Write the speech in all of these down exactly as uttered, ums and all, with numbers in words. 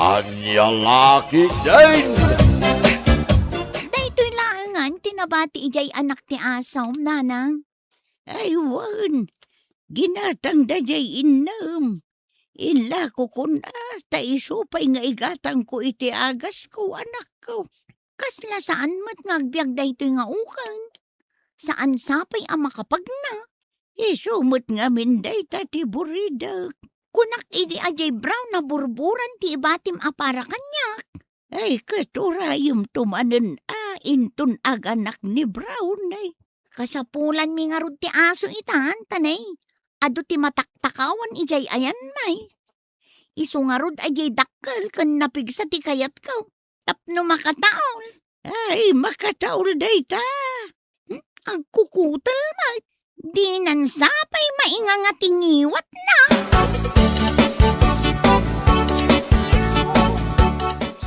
Ania la ketdin? Daytoy laengen ti nabati idiay anak ti asom, nanang. Ay, wen, ginatangda diay innem. Inlako kuna, ta isu pay nga igatangko iti agasko, anakko. Kasla saan met nga agbiag daytoy nga uken. Saan sapay a makapagna. Isu met ngamin dayta ti buridek. Kunak idi a diay brown a burburan ti ibatim a para kaniak. Ay, ket urayemto manen a inton aganak ni brown, ay. Kasapulanmi ngarud ti aso itan, ta nay, adu ti mataktakawan idiay ayanmi. Isu ngarud a diay dakkel ken napigsa ti kayatko tapno makataol. Ay, makataol dayta. Hmm, agkukutel met. Dinan sapay mainganga ti ngiwatna.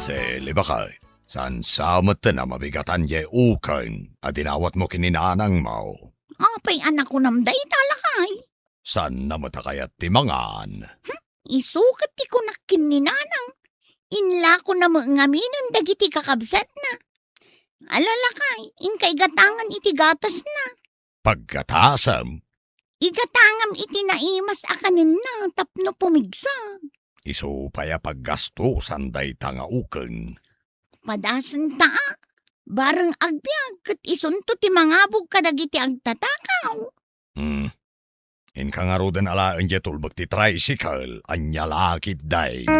Sili, baket, saan sa metten a mabigatan diay uken a dinawatmo ken ni nanangmo? Apay a nakunam dayta, lakay? Saanna met a kayat ti mangan? Hmm, isu ket ti kunak ken ni nanang. Inlakona met ngaminen dagiti kakabsatna. Ala, lakay, inka igatangan iti gatasna. Paggatasem? Igatangam iti naimas a kanenna tapno pumigsa. Isu pay a paggastosan dayta nga uken. Padasenta a, bareng agbiag ket isunto ti mangabog kadagiti agtatakaw. Hmm. Inka ngaruden alaen diay tulbek ti tricycle, ania la ketdin?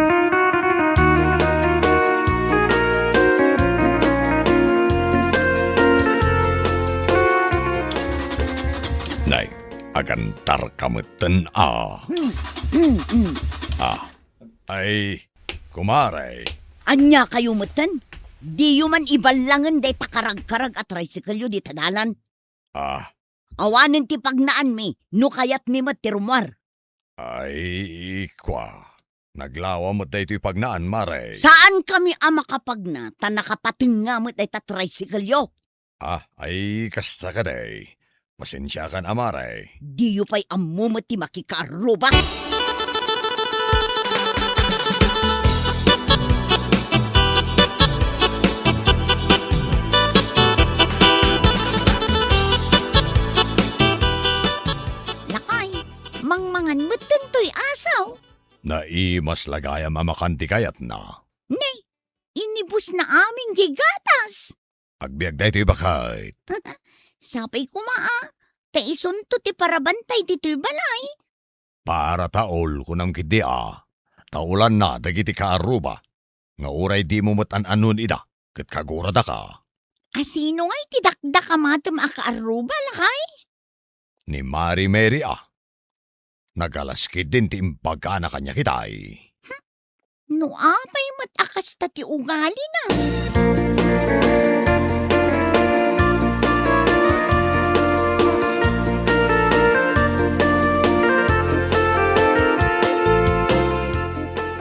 Nay, agantarka metten a. Hmm, hmm, hmm. Ah, ay, kumare. Ania kayo metten? Diyo man iballangen dayta karagkarag a tricycle-yo dita dalan? Ah. Awanen ti pagnaanmi no kayatmi met ti rummuar. Ay, kua. Naglawa met daytoy pagnaan, mare. Saankami a makapagna ta nakapatengnga met dayta tricycle-yo. Ah, ay, kasta kadi. Pasensiakan a, mare. Diyo pay ammo met ti makikaarruba. Lakay, mangmangan met daytoy aso. Naimas la gayam a makan ti kayatna. Ne, inibusna amin diay gatas. Agbiag daytoy, baket. Sapay koma a, ta isunto ti parabantay ditoy balay. Para taol, kunam ketdi a. Taolanna dagiti kaarruba. Nga uray dimo met an-anuen ida, ket kaguradaka. A sino ngay ti dakdak a matem a kaarruba, lakay? Ni Mari Mary a. Nagalas ketdin ti imbagana kaniak itay. Hmm? No apay met a kasta ti ugalina.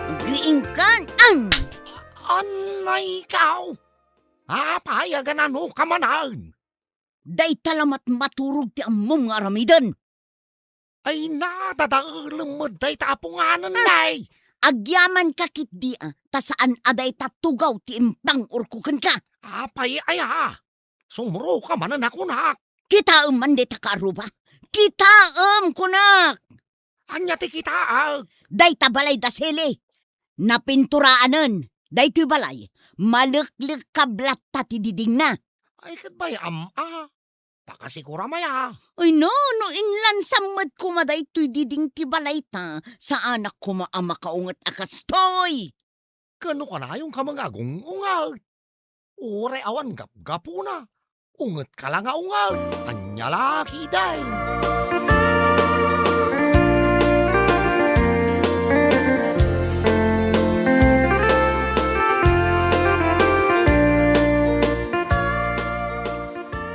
Agriingkan, an! Anay ikaw? Apay a ganano ka manen? Dayta la met maturog ti ammom nga aramiden. Ay, nadadaelem met dayta a punganen, ah, nay. Agyamanka ketdi a, ta saan a dayta tugaw ti impang-orko kenka. Apay aya? Sumro ka manen a kunak. Kitaem man dayta kaarruba. Kitaem, kunak. Ania ti kitaek? Dayta balay da Sili. Napinturaanen. Daytoy balay, maleklekkab latta ti didingna. Ay, ket bay-am a. Pakasikuram aya. Ay, no, no inlansam met koma daytoy diding ti balayta, saanak koma a makaunget a kastoy. Ken no kanayonka nga agung-unget, uray awan gapgapuna, ungetka la nga unget. Ania la ketdin?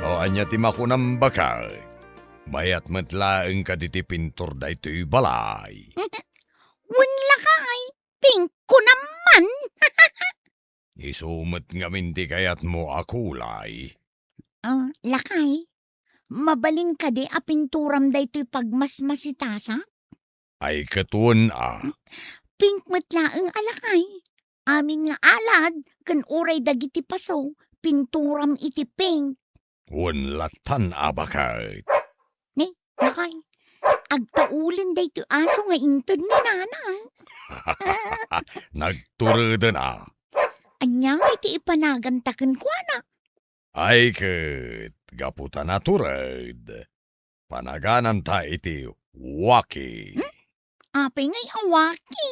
O, ania ti makunam, baket? Mayat met laeng kadi ti pintor daytoy balay? Wen, lakay, pink ko naman. Isu met ngamin ti kayatmo a kulay. Ah, lakay, mabalin kadi a pinturam daytoy pagmasmasitasak? Ay, ket wen a. Pink met laeng a, lakay. amin nga alad ken uray dagiti paso, pinturam iti pink. Wen lattan a baket. Ne, lakay, agtaulen daytoy aso nga inted ni nanang. Nagtureden a. Ania ngay ti ipanaganta kenkuana? Ay ket, gapu ta natured, panagananta iti waki. Hmm? Apay ngay a waki?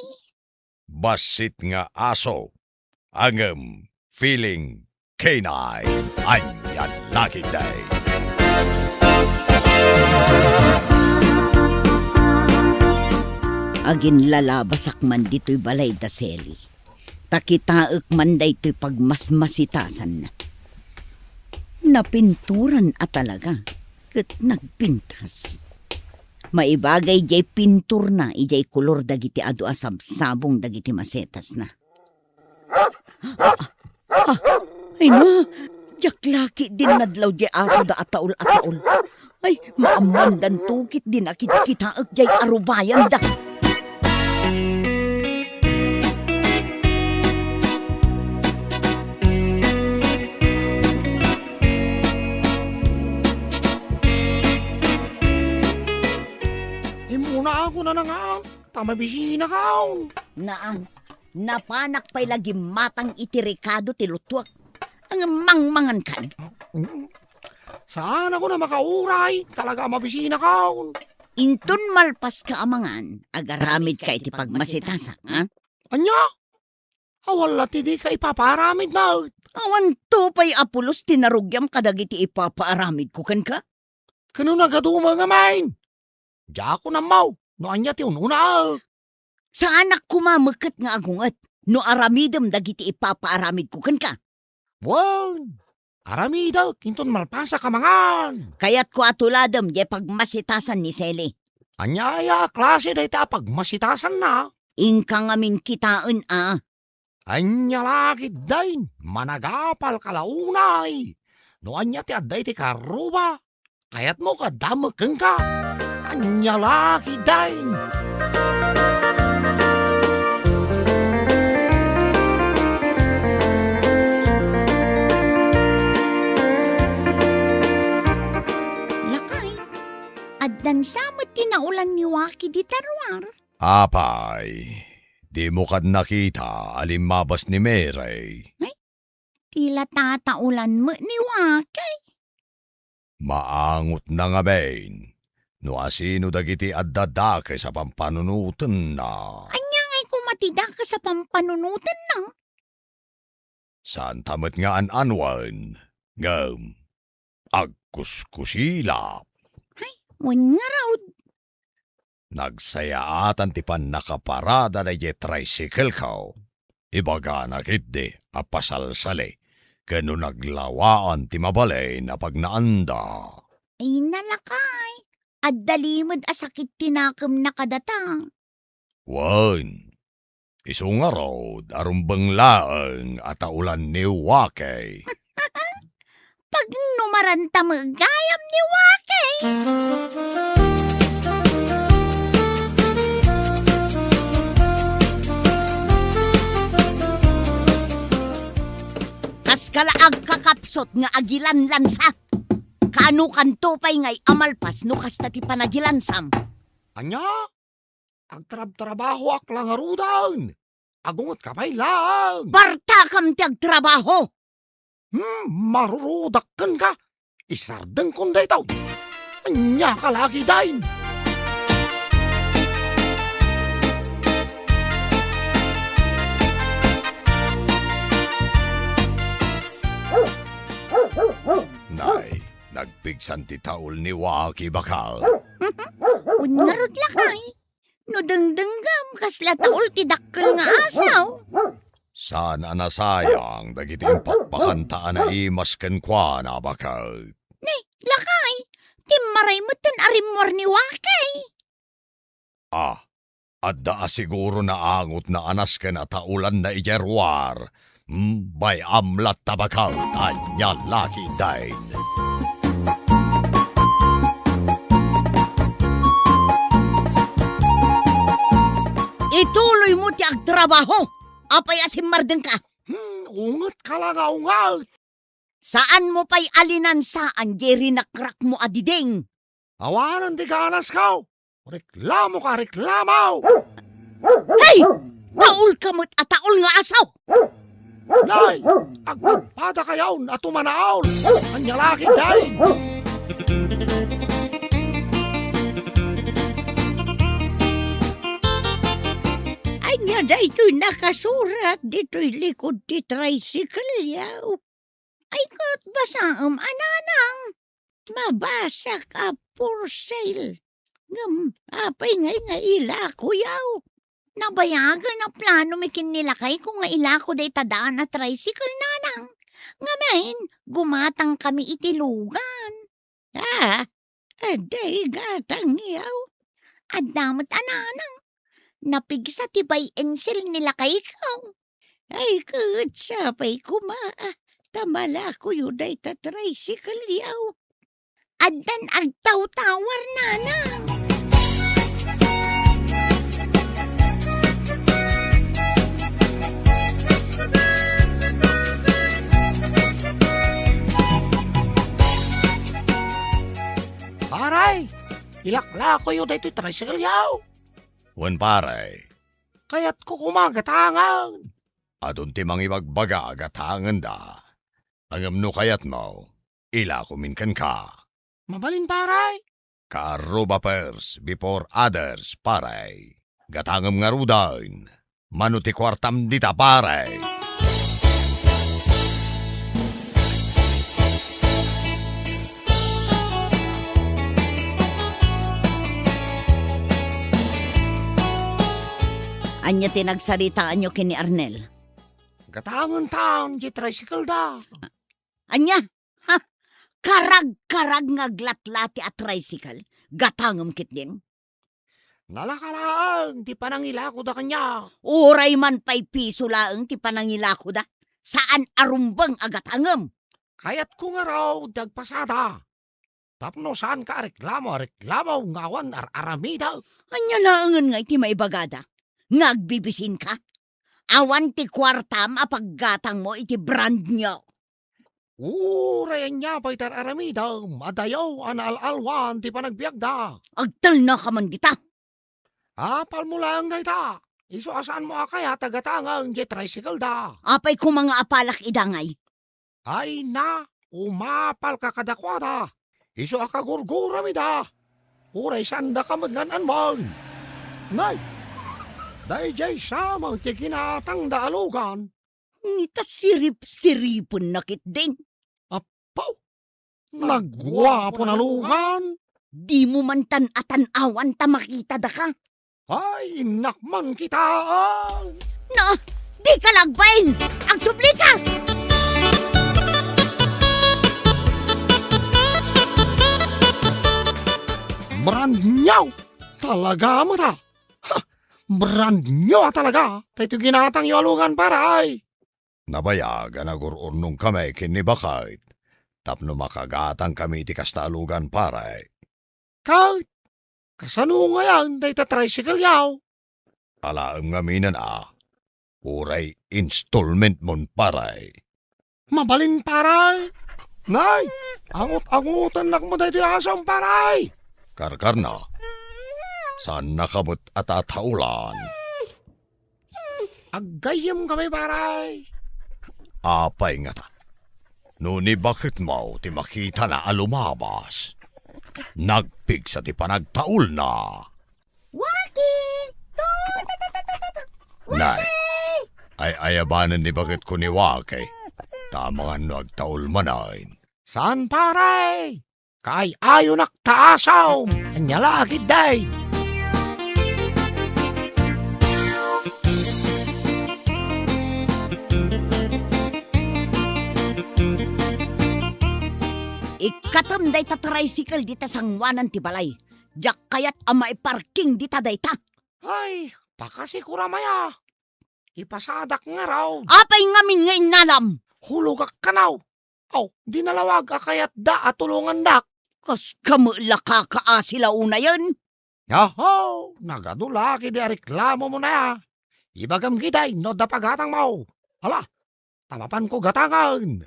Bassit nga aso, ngem feeling canine. Ania la ketdi. Aginlalabasak man ditoy balay da Sally. Ta kitaek man daytoy pagmasmasitasanna. Napinturan a talaga, ket nagpintas. Maibagay diay pinturna idiay kolor dagiti adu a sabsabong dagiti masetasna. Ah, ah, ay na, diak la ketdi nadlaw diay asoda a taul a taul. Ay, maammoandanto ketdi nakitkitaek diay arubayanda. Immunaak unana nga, ta mabisinakon. Naa, napanak pay la gimmatang iti rekado ti lutuek. Ngem mangmangankan. Mm. Saanakon a makauray, talaga a mabisinakon. Inton malpaska a mangan, agaramidka iti pagmasitasak, ha? Ania? Awan la ti dika ipapaaramid met. Awanto pay a pulos ti narugiam kadagiti ipapaaramidko kenka? Ken no nagadumo ngamin, diakon ammo no ania ti un-unaek. Saanak koma met ket nga agunget no aramidem dagiti ipapaaramidko kenka. Wen, aramidek inton malpasak a mangan. Kayatko a tuladem diay pagmasitasan ni Sally. Ania aya a klase dayta a pagmasitasanna? Inka ngamin kitaen a. Ania la ketdin, managapalka la unay. No ania ti adda iti karruba, kayatmo nga adda met kenka. Ania la ketdin. Lakay, addan sa met ti naulan ni Waki dita ruar. Apay, dimo kad nakita a limmabas ni Mary? Ay, ti la tataulan met ni Wakay. Maangotna ngamin no asino dagiti adda dakes a pampanunotenna. Ania ngay koma ti dakes a pampanunotenna? Saanta met nga an-anuen, ngem agkuskusila. Ay, wen ngarud. Nagsayaatan ti pannakaparada daydiay tricycle-ko. Ibagana ketdi a pasalsali ken no naglawaan ti mabalin a pagnaanda. Ay, nalakay. Adda limed a sakit ti nakemna kadata. Wen, isu ngarud a rumbeng laeng a taulan ni Wakay. Pagnumaranta met gayam ni Wakay. Kaska la agkakapsut nga agilanlansa. Kaanokanto pay ngay a malpas no kasta ti panagilansam? Ania? Agtrabtrabahoak la ngaruden. Agungetka pay laeng. Bartakam ti agtrabaho! Hmm, marurudak kenka. Isardengkon daytoy. Ania ka la ketdin? Nay, nagpigsan ti taul ni Waki, bakal. Wen ngarud, lakay. No dengdenggam, kasla taul ti dakkel nga asaw. Saan a nasayang dagiti impakpakanta a naimas kenkuana, baket. Ni, lakay, timmaray metten a rimmuar ni Wakay. Ah, adda a siguro naangotna a nasken a taulanna idiay ruar. Hmm, bay-am latta, baket, ania la ketdin. Ituloymo ti agtrabaho. Apay a simmardengka? Hmm, ungetka la nga unget. Saanmo pay a linansaan diay rinakrakmo a diding. Awanen ti ganasko. Reklamoka, reklamo! Hey! Taolka met a taol nga aso! Nay, agpadpadakayon a tumanaol! Ania la ketdin? Ania daytoy nakasurat ditoy likod ti tricycle-yo? Ay, ket basaem a, nanang. Mabasak a for sale. Ngem apay ngay nga ilakoyo? Nabayagen a planomi ken ni lakayko nga ilako dayta daan a tricycle, nanang. Ngamin, gumatangkami iti lugan. Ah, adda gatangyo. Adda met a, nanang. Napigsa ti buy and sell ni lakayko. Ay, ket sapay koma, ta malakoyo dayta tricycle-yo. Addan agtawtawar, nanang. Pare, ilaklakoyo daytoy tricycle-yo. Wen, pare. Kayatko koma gatangen. Adun ti mangibagbaga a gatangenda. Ngem no kayatmo, ilakomin kenka. Mabalin, pare. Kaaruba first before others, pare. Gatangem ngaruden. Mano ti kuartam dita, pare? Ania ti nagsaritaanyo ken ni Arnel? Gatangentan ti tricycle da. Ania? Ha? Karagkarag nga aglatlati a tricycle? Gatangem ketdin? Nalaka laeng ti panangilakoda kaniak. Uray man pay piso laeng ti panangilakoda, saan a rumbeng a gatangem. Kayatko ngarud ti agpasada. Tapno saanka a reklamo a reklamo nga awan ar-aramidek. Ania laengen ngay ti maibagada? Nga agbibisinka? Awan ti kuartam a paggatangmo iti brand new. Uray ania pay ti ar-aramidem, adayo a naal-alwan ti panagbiagda. Agtalnaka man dita. Apalmo laeng dayta. Isu a saanmo a kayat a gatangen diay tricycle da. Apay koma nga apalak ida ngay? Ay na, umapalka kadakuada. Isu a kagurguram ida. Uray saandaka met nga an-anman. Nay, daydiay sa met ti ginatangda a lugan. Ngita sirip-siripenna ketdin. Apo, naguapon a lugan. Dimo man tan-atan-awan ta makitada ka. Ay, innak man kitaan. Na, dika la agbain! Agsublika! Brand new talaga met a. Ha! Brand new a talaga daytoy ginatangyo a lugan, pare. Nabayag a nagur-urnongkami ken ni Baket tapno makagatangkami iti kasta a lugan, pare. Ket kasano ngayen dayta tricycle-yo? Alaem ngaminen a, uray installment-mon, pare. Mabalin, pare. Nay, angot-angotennak met daytoy asom, pare. Karkarna, saannaka met a tataolan. Aggayyemkami, pare. Apay ngata? No ni Baketmo ti makitana a lumabas, nagpigsa ti panagtaolna. Waki! Nay, ay-ayabanen ni Baketko ni Waki, ta amangan no agtaol manen. Saan, pare? Kaay-ayonak ta asom. Ania la ketdi? Ikkatem dayta tricycle dita sangoanan ti balay. Diak kayat a maiparking dita dayta. Ay, pakasikuram aya. Ipasadak ngarud. Apay ngamin nga innalam? Hulogak kano. Aw, di nalawag a kayatda a tulongandak. Kas kami la kakaasi la unayen? Aho, nagadu la ketdi a reklamomon aya. Ibagam gidi no adda pagatangmo. Hala, ta mapanko gatangen.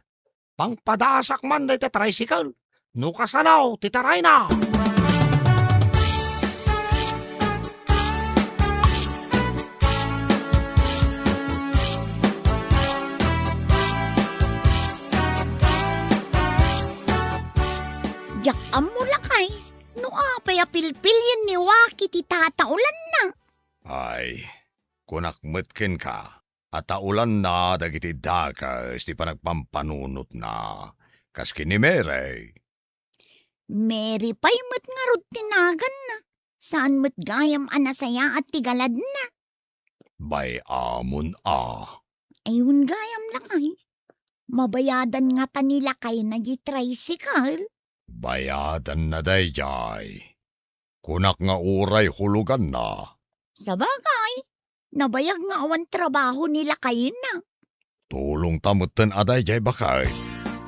Pangpadaasak man dayta tricycle no kasano ti tarayna. Diak ammo, lakay, no apay a pilpilien ni Waki ti tataulanna. Ay, kunak met kenka, a taulanna dagiti dakes ti panagpampanunotna, kas ken ni Mary. Mary pay met ngarud ti naganna. Saan met gayam a nasayaat ti galadna. Bay-amon a. Ay, wen gayam, lakay. Mabayadan ngata ni lakayna di tricycle? Bayadanna daydiay. Kunak nga uray huloganna. Sabagay, nabayag nga awan trabaho ni lakayna. Tulongta metten a daydiay, baket.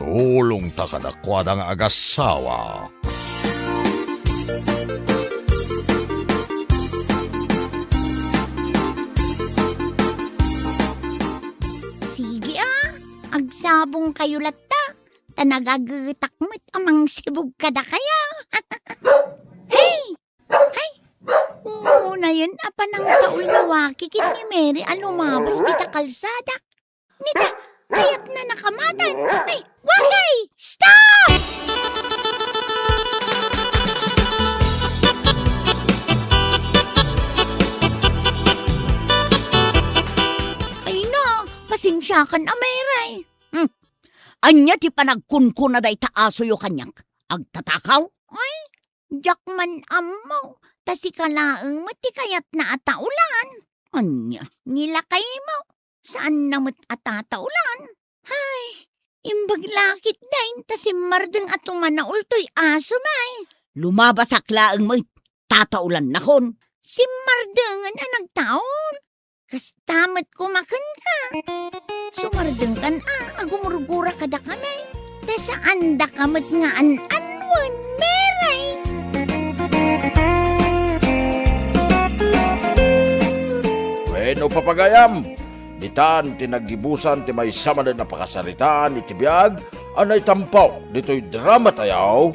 Tulongta kadakuada nga agassawa. Sige a, agsabongkayo latta, ta nagagetak met a mangsibog kadakayo. Hey! Ay, unayen a panangtaul ni Waki ken ni Mary a lumabas dita kalsada. Nita, kayatna nakamatan. Ay, Waki! Stop! Ay na, pasensiakan a, Mary. Hmm. Ania ti panagkunkuna dayta asoyo kaniak? Agtatakaw? Ay, diak man ammo, ta sika laeng met ti kayatna a taulan. Ania, ni lakaymo, saanna met a tataulan. Ay, imbag la ketdin ta simmardeng a tumanaul toy aso, may. Lumabasak laeng met, tataulannakon. Simmardengen a nagtaul. Kasta met koma kenka. Sumardengkan a, agumurgura kadakami. Ta saandaka met nga an-anuen, Mary. Wenno, papagayam, ditan ti naggibusan ti maysa manen a pakasaritaan iti biag a naitampo ditoy drama tayo,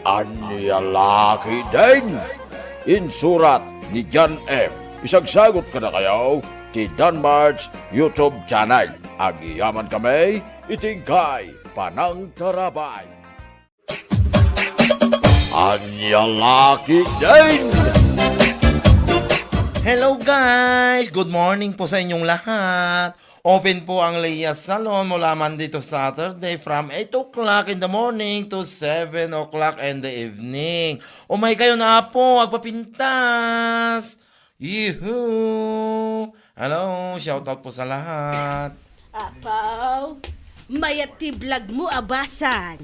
Ania la ketdin? Insurat ni John M. Isagsagut kadakayo ti Danmart's YouTube channel. Agyamankami iti inkay panangtarabay. Ania la ketdin? Hello guys! Good morning po sa inyong lahat. Open po ang Leah Salon mula Monday to Saturday from eight o'clock in the morning to seven o'clock in the evening. Umay kayo na po, agpapintas! Yuhu! Hello, shout out po sa lahat. Apaw, mayat ti vlog mo, abasan.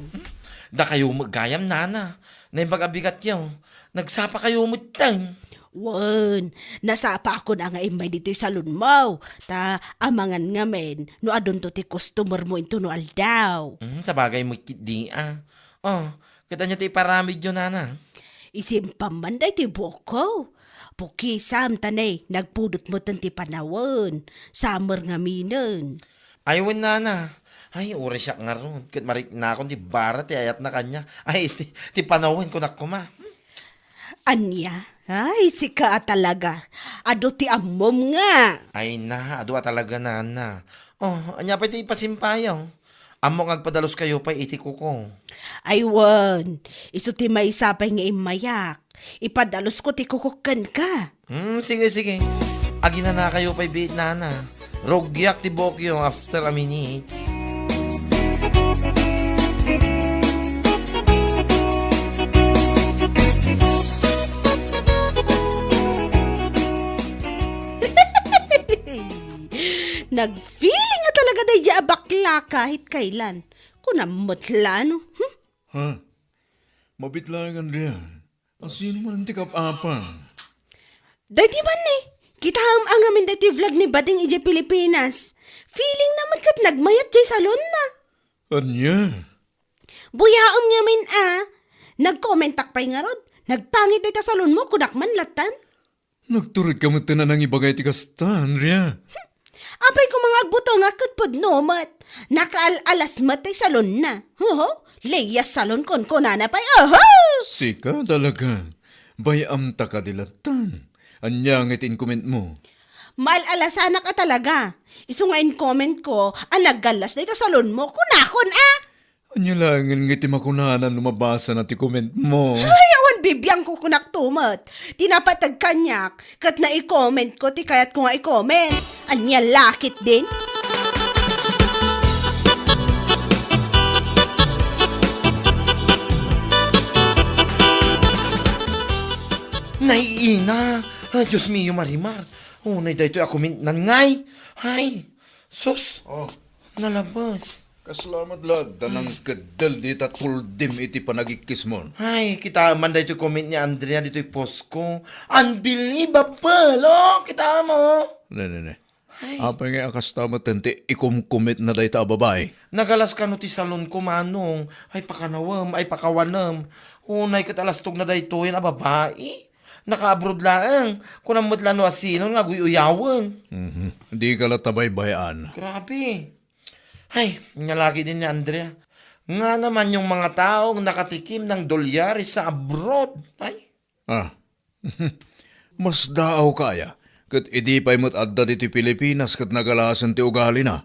Dakayo met gayam, nana. Naimbag a bigatyo. Nagsapa kayo met, tang. Wen, nasapakon a nga immay ditoy salonmo, ta amangan ngamin no adunto ti customer mo intono aldaw. Hmm, sabagay met ketdi a. Oh, ket ania ti iparamidyo, nana? Isimpam man daytoy buokko. Pukisam ta ne, nagpudot metten ti panawen. Summer ngaminen. Ay, wen, nana. Ay, uray siak ngarud. Ket mariknakon ti bara ti ayatna kaniak. Ay, isti, ti panawen, kunak koma. Ania? Ay, sika a talaga. Adu ti ammom nga. Ay na, adu a talaga, nana. Oh, ania pay ti ipasimpayo? Ammok nga agpadalus kayo pay iti kuko. Ay wen, isu ti maysa pay nga immayak. Ipadalusko ti kukok kenka. Hmm, sige, sige. Aginana kayo pay biit, nana. Rugiak ti buokyo after a minutes. Nagfeeling a talaga daydiay a bakla kahit kailan. Kunam met la, no? Hmm? Ha? Mabitlaeng, Andrea. Asino man ti kap-apan? Daydi man ni, kitaem a ngamin daytoy vlog ni Bading idiay Pilipinas. Feeling na met ket nagmayat diay salonna. Ania? Buyaem ngamin a. Nagkomentak pay ngarud. Nagpangit dayta salonmo, kunak man lattan. Nagturedka met a nangibagay ti kasta, Andrea. Apay koma nga agbutengak ket pudno met. Nakaal-alas met ti salonna. Hoho, Lea Salon kunkunana pay. Oho! Sika talaga. Bay-am ta kadi latta. Ania nga iti inkomentmo? Maal-alasanak a talaga. Isu nga inkomentko a naggallas dayta salonmo. Kunakon, a? Ania laengen nga iti makunana no mabasana ti komentmo? Ay, awan bibiangko, kunak to met. Ti napateg kaniak, ket naikomentko ti kayatko nga ikoment. Ania la ketdin? Naiina! Ay, Dios mio, Marimar. Unay daytoy a komentnan ngay. Ay, sus. Oh. Nalabas. Kasla met la adda nangkeddel dita tuldim iti panagikkismon. Ay, kitaem man daytoy comment ni Andrea ditoy post ko. Unbelievable! Oh, kitaem, oh. Ne, ne, ne. Ay. Apay nga a kasta met ti ikumkumitna dayta a babai? Nagalas kano ti salon ko, Manong. Ay, pakanawem, ay, pakawanem. Unay ket alastogna daytoyen a babai. Naka-abroad laeng. Kunam met la no asino nga aguy-uyawen. Mhm. Dika la tabaybay-an. Grabe. Ay, ania la ketdin ni Andrea. Ngana man yung mga taong nakatikim ng dolyares sa abroad. Ay. Ah. Masdaawka aya, ket idi pay met adda ditoy Pilipinas ket nagalasen ti ugalina.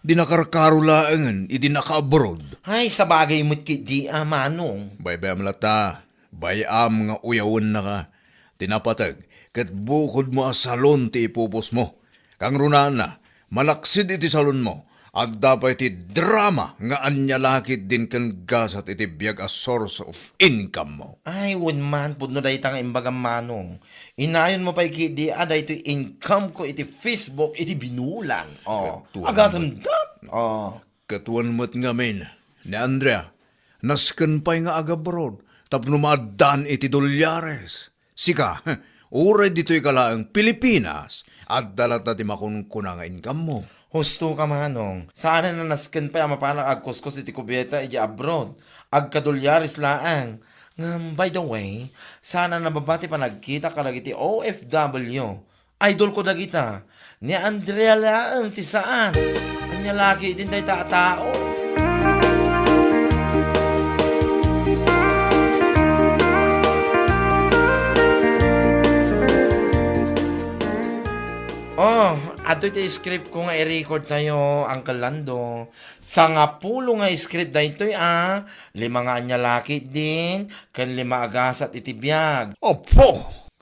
Di nakarkaro laengen idi naka-abroad. Ay, sabagay met ketdi a, Manong. Baybay-am latta. Bay-am nga uyawennaka. Ti napateg, ket bukodmo a salon ti ipupusmo. Kangrunaanna, malaksid iti salonmo, adda pay ti drama nga ania la ketdin ken gasat iti biag a source of income mo. Ay, wen man, pudno dayta nga imbagam, Manong. Inayonmo pay ketdi a daytoy income ko iti Facebook iti binulan. Oh, agasem dat. Oh. Ket wen met ngamin, ni Andrea, nasken pay nga agabroad tapno maaddaan iti dolyares. Sika, uray ditoy ka laeng Pilipinas, adda latta ti makunkuna nga income mo. Husto ka, Manong. Saan a nasken pay a mapanak agkuskos iti kubeta iti abroad. Agkadolyares laeng. Ngem, by the way, saan a nababa ti panagkita kadagiti O F W. Idol ko dagita. Ni Andrea laeng ti saan. Ania la ketdin dayta a tao? Oh, adtoy ti script ko nga i-record tayo, Uncle Lando. Sangapulo nga script daytoy, a. Lima nga ania la ketdin, ken lima a gasat iti biag. Apo!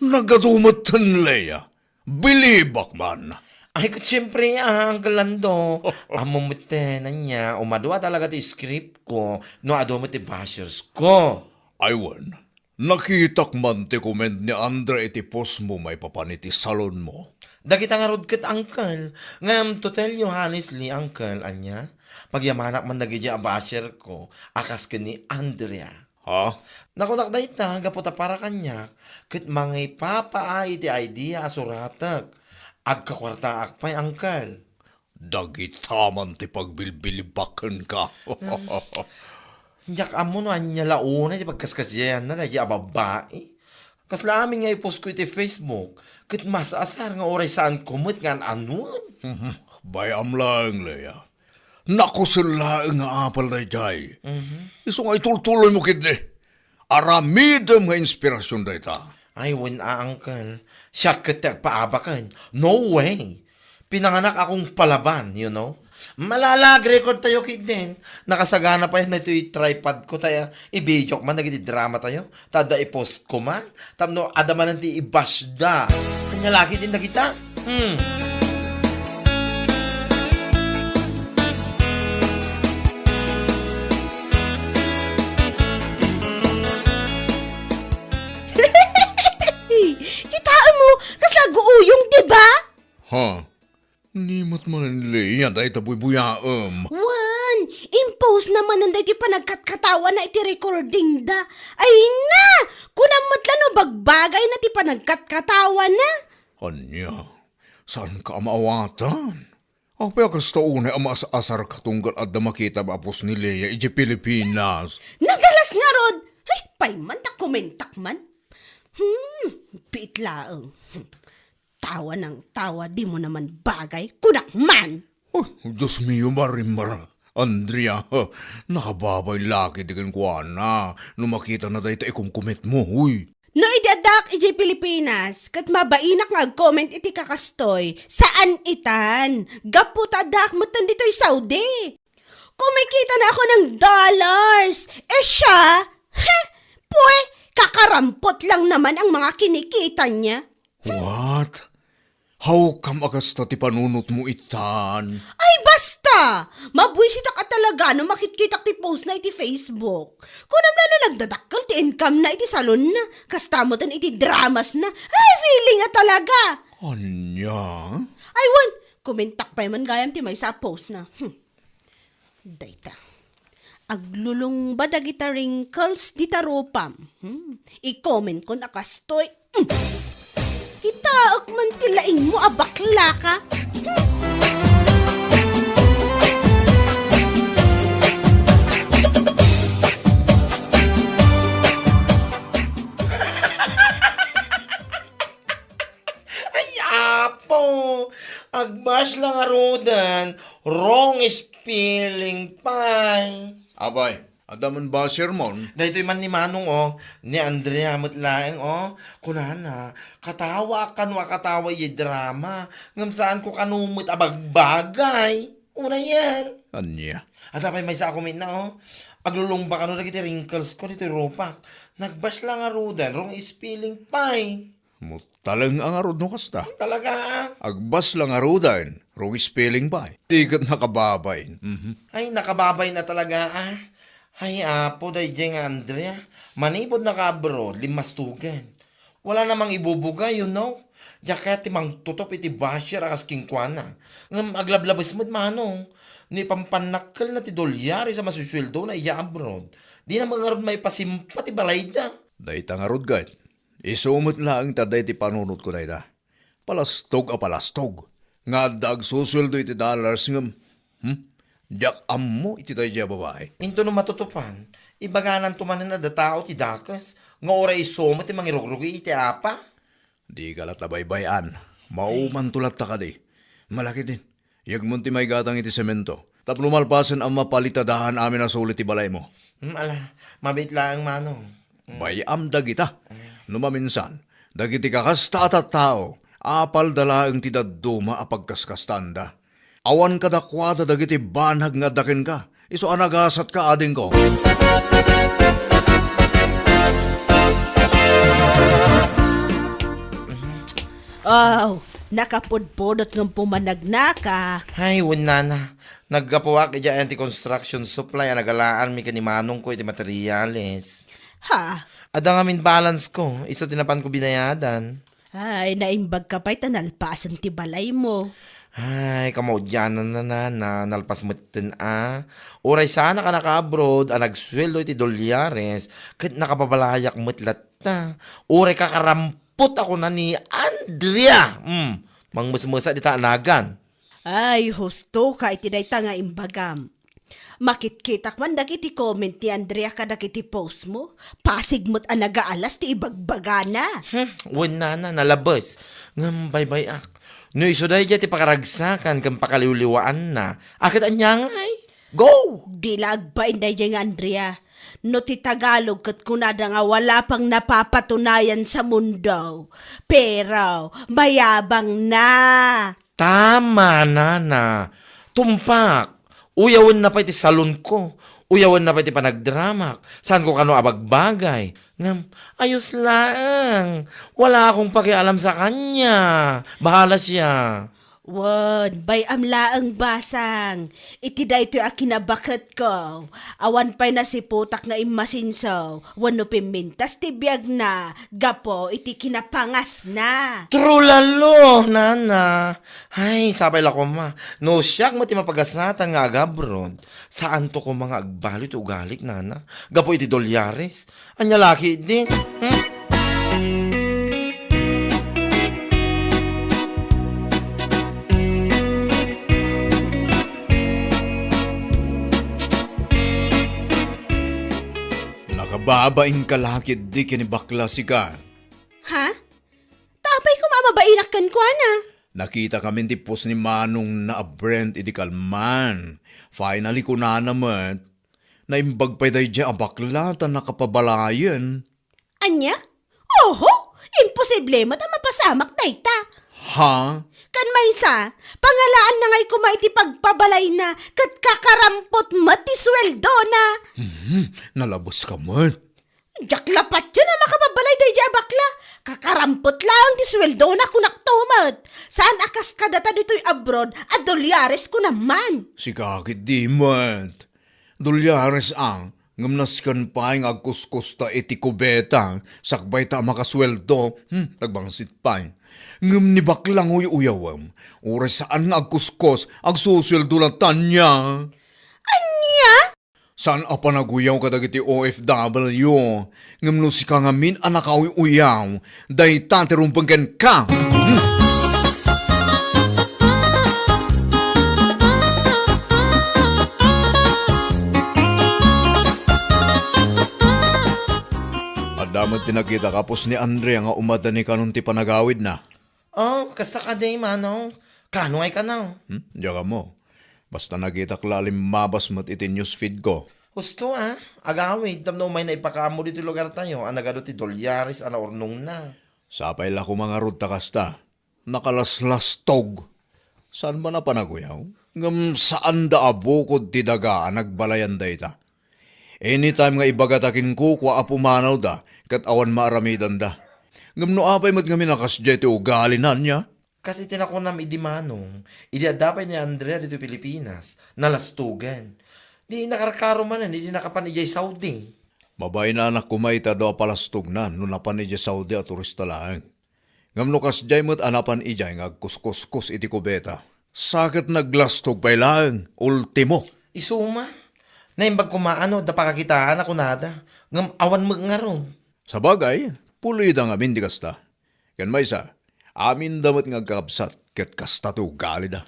Nagadu metten, Lea. Bilibak man. Ay, ket siempre, ah, Uncle Lando. Ammom metten, ania, umadua talaga ti script ko no adu met ti bashers ko. Ay wen, nakitak man ti comment ni Andre iti post mo maipapan iti salon mo. Dagita ngarud ket, Uncle, ngem to tell you honestly, Uncle, ania, pagyamanak man dagiti a basher ko a kas ken ni Andrea. Ha? Nakunak dayta gapu ta para kaniak ket mangipapaay iti idea a suratek. Agkakuartaak pay, Uncle. Dagita man ti pagbilbilibakenka. Diak ammo no ania la unay ti pagkaskasiayanna daydi a babbai. Kasla amin nga i-post ko iti Facebook, ket mas asar nga uray saanko met nga an-anuen. Bay-am laeng, Lea. Nakusel laeng nga apal daydiay. Mhm. Isu nga itultuloymo ketdi. Aramidem nga inspirasyon dayta. Ay, wen a, Uncle. Siak ket ti agpaabaken. No way. Pinanganak akong palaban, you know. Malala, ag-record tayo ketdin. Nakasagana pay daytoy tripod ko, ta i-video ko man dagiti drama tayo. Ta adda i-post ko man. Tapno adda manen ti i-bash da. Ania la ketdin dagita? Hmm. Kitaem mo, kasla aguuyong, di ba? Ha? Ni met manen, Lea, dayta buybuyaem. Wen, impose na manen daytoy panagkatkatawana iti recording da. Ay na! Kunam met la no bagbagay na ti panagkatkatawana. Ania? Saanka a maawatan? Apay a kasta unay a maas-asarka tunggal adda makitam a post ni Lea idiay Pilipinas? Nagalas ngarud! Ay, pay man ta komentak man. Hmm, piit laeng. Tawa nang tawa, dimo naman bagay. Kunak man! Oh, Dios mio, Marimar. Andrea, ha, nakababain la ketdi kenkuana no makitana dayta ikumkumetmo, uy. No idi addaak idiay Pilipinas, ket mabainak nga ag-comment iti kakastoy, saan itan. Gapu ta addaak metten ditoy Saudi. Kumikita na ako ng dollars. Eh siya, he, pwe, kakarampot lang naman ang mga kinikita niya. What? How come a kasta ti panunotmo itan? Ay, basta! Mabuisitak a talaga no makitkitak ti post na iti Facebook. Kunam la no nagdadakkel ti income na iti salon na. Kasta metten iti dramas na. Ay, feeling a talaga! Ania? Ay, wen, kumentak pay man gayam ti maysa a post na. Hmm. Dayta. Aglulungba dagita wrinkles dita rupam. Hmm. I-comment kon a kastoy. Hmm. Kitaek man ti laingmo a bakla ka. Hmm. Ay, apo! Agbash lang a rudan, wrong spelling pay. Apay, adda man ba sermon? Daytoy man ni Manong, oh, ni Andrea met laeng, oh. Kunana, katawa kano a katawa idiay drama, ngem saan ko kano met a bagbagay. Unayen. Ania? Adda pay maysa a comment na, oh. Aglulungba kano dagiti wrinkles ko ditoy rupak. Nagbash lang a rudan, wrong spelling pay. Mutaleng a ngarud no kasta. Talaga, ah? Agbas lang ngaruden, wrong spelling pay. Ti ket nakababain. Mhm. Ay, nakababain a talaga, ah. Ay, apo, daydiay nga Andrea. Manipud naka-abroad, limmastugan. Wala namang ibubuga, you know. Diak kayat ti mangtutup iti basher a kas kenkuana. Ngem aglablabes met, Manong. No ipampannakkelna ti dolyares a masusueldona idiay abroad, dina met ngarud maipasimpa ti balayda. Dayta ngarud ket, isu met laeng ti adda iti panunotko dayta. Palastog a palastog nga adda agsusueldo iti dollars ngem, hmm? Diak ammo iti daydiay a babai. Intono matutupan, ibagananto manen a adda tao ti dakes nga uray isu met ti mangirugrugi iti apa? Dika latta baybay-an. Maumanto latta kadi. Malakidin. Yegmon ti maigatang iti semento. Tapno malpasen a mapalitadahan amin a suli ti balaymo. Hmm, ala, mabiit laeng, Manong. Hmm. Bay-am dagita. Ah. No maminsan, dagiti kakasta a tattao, apalda laeng ti dadduma a pagkaskastaanda. Awan kadakuada dagiti banag nga adda kenka. Isu a nagasatka, adingko. Aw, nakapudpudot ngem pumanagnaka. Ay, wen nana. Naggapuak idiay anti-construction supply a nagalaanmi ken ni manongko iti materials. Ha? Adda ngamin balance ko, isu ti napanko binayadan. Ay, naimbag ka pay ta nalpasen ti balaymo. Ay, kamaudiananna, nana, nalpas metten a. Uray saanak a naka-abroad a nagsueldo iti dolyares, ket nakababalayak met latta. Uray kakarampot a kuna ni Andrea. Hmm, mangmesmesa dita a nagan. Ay, husto ka iti dayta nga imbagam. Makitkitak man dagiti comment ni Andrea kadagiti post mo. Pasig met a nagaalas ti ibagbagana. Hmm, wen nana, nalabes. Ngem baybay-ak. No isu daydiay ti pakaragsakan ken pakaliwliwaanna, a ket ania ngay? Go! Di la agbain daydiay nga Andrea. No ti Tagalog ket kunada nga wala pang napapatunayan sa mundo. Pero, mayabang na. Tama, nana. Tumpak. Uyawenna pay ti salonko. Uyawenna pay ti panagdramak. Saanko kano a bagbagay. Ngem, ayos laeng. Wala akong pakialam sa kanya. Bahala siya. Wen, bay-am laeng, basang. Iti daytoy a kinabaketko, awan pay nasiputak nga immasinso wenno pimmintas ti biagna gapu iti kinapangasna. Trulalo, nana. Ay, sapay la koma. No siak met ti mapagasatan nga agabroad, saanto koma nga agbalu ti ugalik, nana. Gapu iti dolyares. Ania la ketdi? Hmm? Nakababain ka la ketdi ken ni bakla sika. Ha? Ta apay koma Mabainak kenkuana. Nakitakamin ti post ni manongna a Brent idi kalman. Finally, kunana met, naimbag pay daydiay a bakla ta nakapabalayen. Ania? Oho! Imposible met a mapasamak dayta. Ha? Ken maysa, pangalaanna ngay koma iti pagpabalayna ket kakarampot met ti suweldona. Mhm, nalabeska met. Diak la patien a makapabalay daydiay a bakla. Kakarampot laeng ti suweldona, kunakto met. Saan a kas kadata ditoy abroad a dolyares kunam man. Sika ketdi met. Dolyares a, ngem nasken pay nga agkuskusta iti kubeta, sakbay ta a makasueldo, hmm, nagbangsit pay. Ngem ni bakla nga uy-uyawem, uray saan nga agkuskos, agsusueldo latta nia. Ania? Saan a panaguyaw kadagiti O F W, ngem no sika ngamin a nakauy-uyaw, dayta ti rumbeng kenka. Hmm. Adda met ti nakita ka post ni Andrea nga umadda ni kanon ti panagawidna. Oh, kasta kadi, manong. Kano ngay kano? Hmm? Diak ammo. Basta nakitak la a limmabas met iti newsfeed ko. Husto a, agawid, tapno umayna ipakaammo ditoy lugartayo a nagadu ti dolyares a naurnongna. Sapay la koma ngarud ta kasta. Nakalaslastog. Saan man a panaguyaw? Ngem saanda a bukod ti daga a nagbalayan dayta. Anytime nga ibagata kenkuko a pumanawda ket awan maaramidanda. Ngem no apay met ngamin a kasdiay ti ugalina nia? Kas iti nakunam idi manong, idi adda pay ni Andrea ditoy Pilipinas, nalastogan. Di nakarkaro manen idi nakapan idiay Saudi. Mabainanak koma iti adu a palastogna no napan idiay Saudi a turista laeng. Ngem no kasdiay met a napan idiay nga agkuskuskos iti kubeta, sa ket naglastog pay laeng, ultimo. Isu man. Naimbag koma a no adda pakakitaan a kunada, ngem awan met ngarud. Sabagay, pulida ngamin ti kasta. Ken maysa, aminda met nga agkakabsat ket kasta ti ugalida.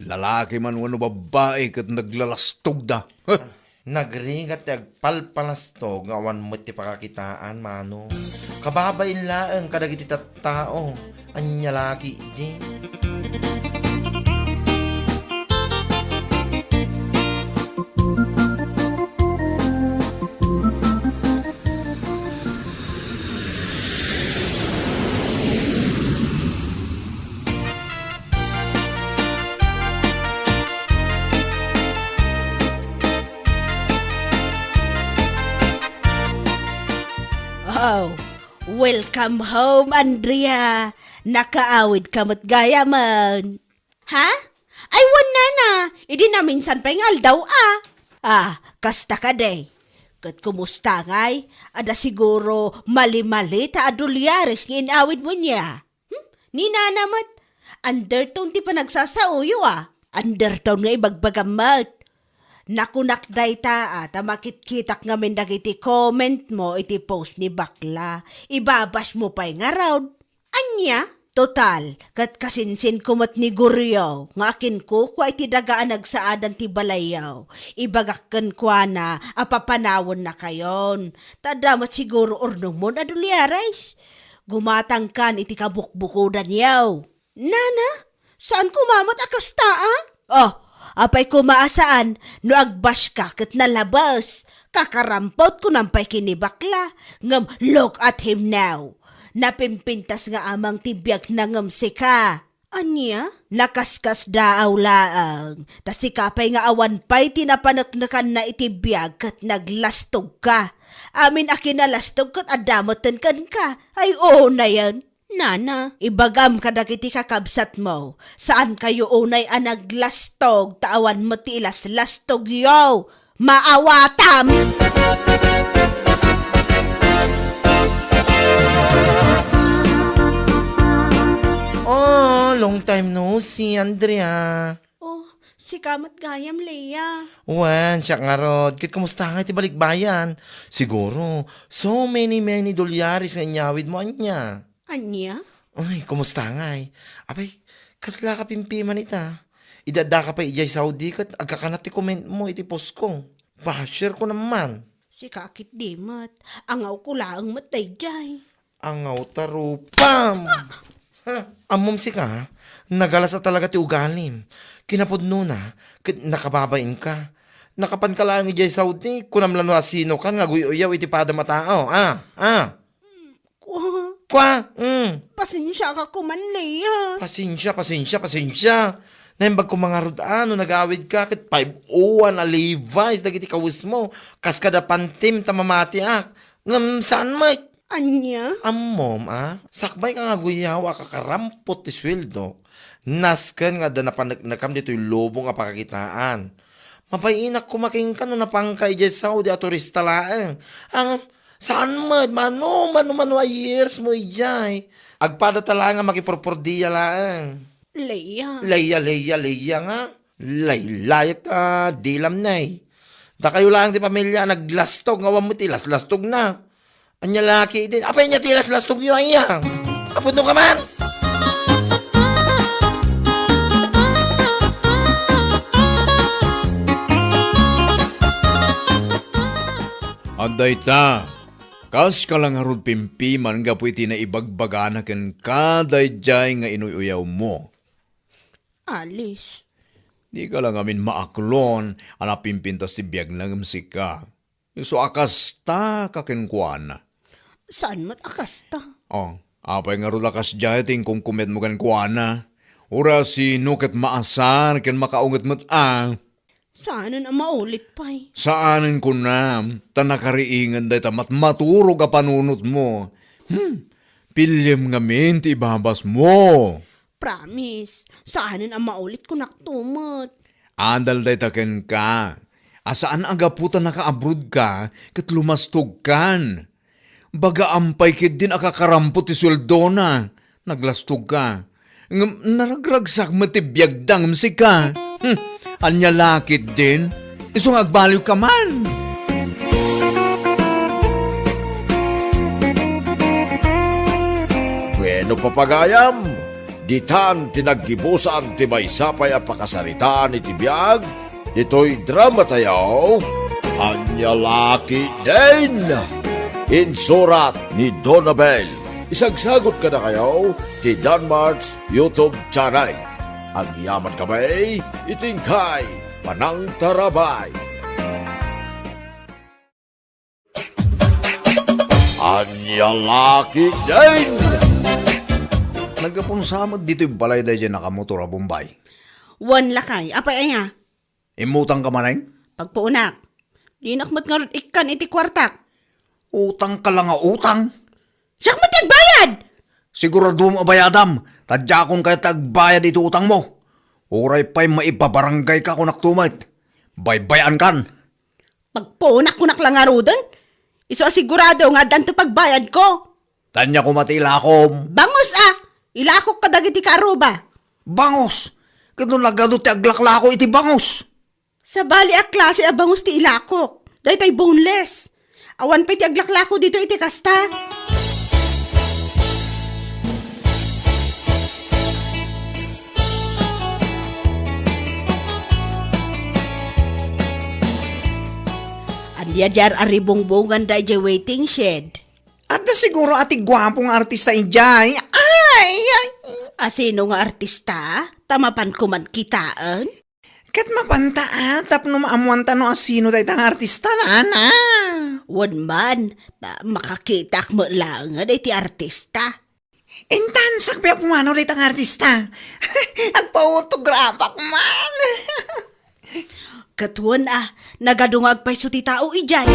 Lalaki man wenno babbai ket naglalastogda. Nagrigat ti agpalpalastog nga awan met ti pakakitaan, manong. Kababain laeng kadagiti tattao. Ania la ketdi? Oh, welcome home, Andrea. Nakaawid ka met gayamen. Ha? Ay, wen, nana, idi naminsan pay nga aldaw a. Ah, kasta kadi. Ket kumusta ngay? Adda siguro mali-mali ta a dolyares nga in-awidmo nia. Hmm? Ni nana met, undertone ti panagsasaoyo a. Undertone nga ibagbagam met. Nakunak dayta a ta makitkitak ngamin dagiti comment mo iti post ni bakla. Ibabashmo pay ngarud. Ania? Total, ket kasinsinko met ni Goryo nga akinkukua iti daga a nagsaadan ti balayyo. Ibagak kenkuana a papanawennakayon. Ta adda met siguro urnongmon a dolyares. Gumatangkan iti kabukbukodanyo. Nana, saan koma met a kasta a? Oh, apay koma a saan no agbashka ket nalabes? Kakarampot kunam pay ken ni bakla, ngem look at him now. Napimpintas nga amang ti biagna ngem sika. Ania? Nakaskasdaaw laeng, ta sika pay nga awan pay ti napaneknekanna iti biag ket naglastogka. Amin a kinalastog ket adda metten kenka. Ay, unayen. Nana, ibagam kadagiti kakabsatmo, saankayo unay a naglastog ta awan met ti ilaslastogyo. Maawatam! Oh, long time no see, Andrea. Oh, sika met gayam, Lea. Wen, siak ngarud. Ket kumusta ngay ti balikbayan? Siguro, so many, many dolyares nga inyawidmo ania. Ania? Uy, kumusta ngay? Apay, kasla ka pimpiman ita? Idi addaka pay idiay Saudi ket agkakanat ti comment mo iti post ko. Basher ko naman. Sika ketdi met. Angawko laeng met daydiay. Angaw ta rupam! Ah! Ha? Ammom sika, nagalas a talaga ti ugalim. Kinapudnona, ket nakababain ka. Nakapan ka laeng idiay Saudi, kunam la no asino kan nga aguy-uyaw iti padam a tao. Ah, ah. Kua. Kua, mm. Pasensia ka kuman, Lea. Pasensia, pasensia, pasensia. Naimbag ko mangarud a no nagawid ka ket five oh one a Levi's dagiti kawesmo. Kas kada pantim ta mamatiak. Ngem saan met? Ania? Ammom a, sakbay ka nga aguyaw a kakarampot ti sueldok, nasken nga adda napaneknekam ditoy lubong a pakakitaan. Mapainak koma kenka no napanka idiay Saudi a turista laeng. Ang, saan met, mano, mano, mano a years mo idiay? Agpada ta laeng nga makipurpurdia laeng. Leia. Leia, Leia, Leia nga. Laylayek a dilam, nay. Dakayo laeng ti pamilia a naglastog nga awan met ti laslastogna. Ania la ketdin? Apay ania ti laslastogyo aya? Apudno ka man? Adda ita, kas ka la ngarud pimpiman gapu iti naibagbagana kenka daydiay nga inuy-uyawmo. Alice. Dika la ngamin maaklon a napimpintas ti biagna ngem sika. Isu a kasta ka kenkuana. Saan met a kasta? Oh, apay ngarud a kasdiay ti inkumkumetmo kenkuana? Uray sino ket maasar ken makaunget met a. Saanen a maulit pay. Saanen kunam, ta nakariingen dayta matmaturog a panunotmo. Hmm, piliem ngamin ti ibabasmo. Promise, saanen a maulit kunakto met. Adal dayta kenka. A saan a gapu ta nakaabrodka ket lumastogkan. Bagaam pay ketdin a kakarampot ti sueldona. Naglastogka. Ngem naragragsak met ti biagda ngem sika. Hmm, ania la ketdin? Isu nga agbaliwka man. Bueno, papagayam, ditan ti naggibusan ti maysa pay a pakasaritaan iti biag ditoy dramatayo, Ania la ketdin? Insurat ni Donabel. Isagsagut kadakayo ti Danmart's YouTube channel. Agyamankami iti inkay panangtarabay. Ania la ketdin? Naggapunsa met ditoy balay daydiay nakamotor a Bombay. Wen lakay, apay aya? Immutang ka manen? Pagpuonak. Dinak met ngarud ikkan iti kuartak. Utang ka la nga utang. Siak met ti agbayad! Siguradom a bayadam, ta diakon kayat ti agbayad iti utangmo. Uray pay maipabarangay ka, kunak to met. Baybay-an kan. Pagpuonak, kunak la ngaruden. Isu a sigurado nga addanto pagbayadko. Ania koma ti ilakom? Bangus a! Ilakok kadagiti karuba. Bangus? Ket no nagadu ti aglaklako iti bangus? Sabali a klase a bangus ti ilakok. Daytay boneless. Awan pay ti aglaklako dito iti kasta. Ania di ar-, aribungbonganda idiay waiting shed? Adda siguro a ti guapo nga artista idiay. Ay, ay. Asino nga artista? Ta mapanko man kitaen? Ket mapanta a, tapno maammoanta no asino dayta nga artista, nana. Wen man, ta makakitak met laengen iti artista. Intan, sakbay a pumanaw dayta nga artista. Agpa-autograph-ak man. Ket wen a, nagadu nga agpayso ti tao idiay.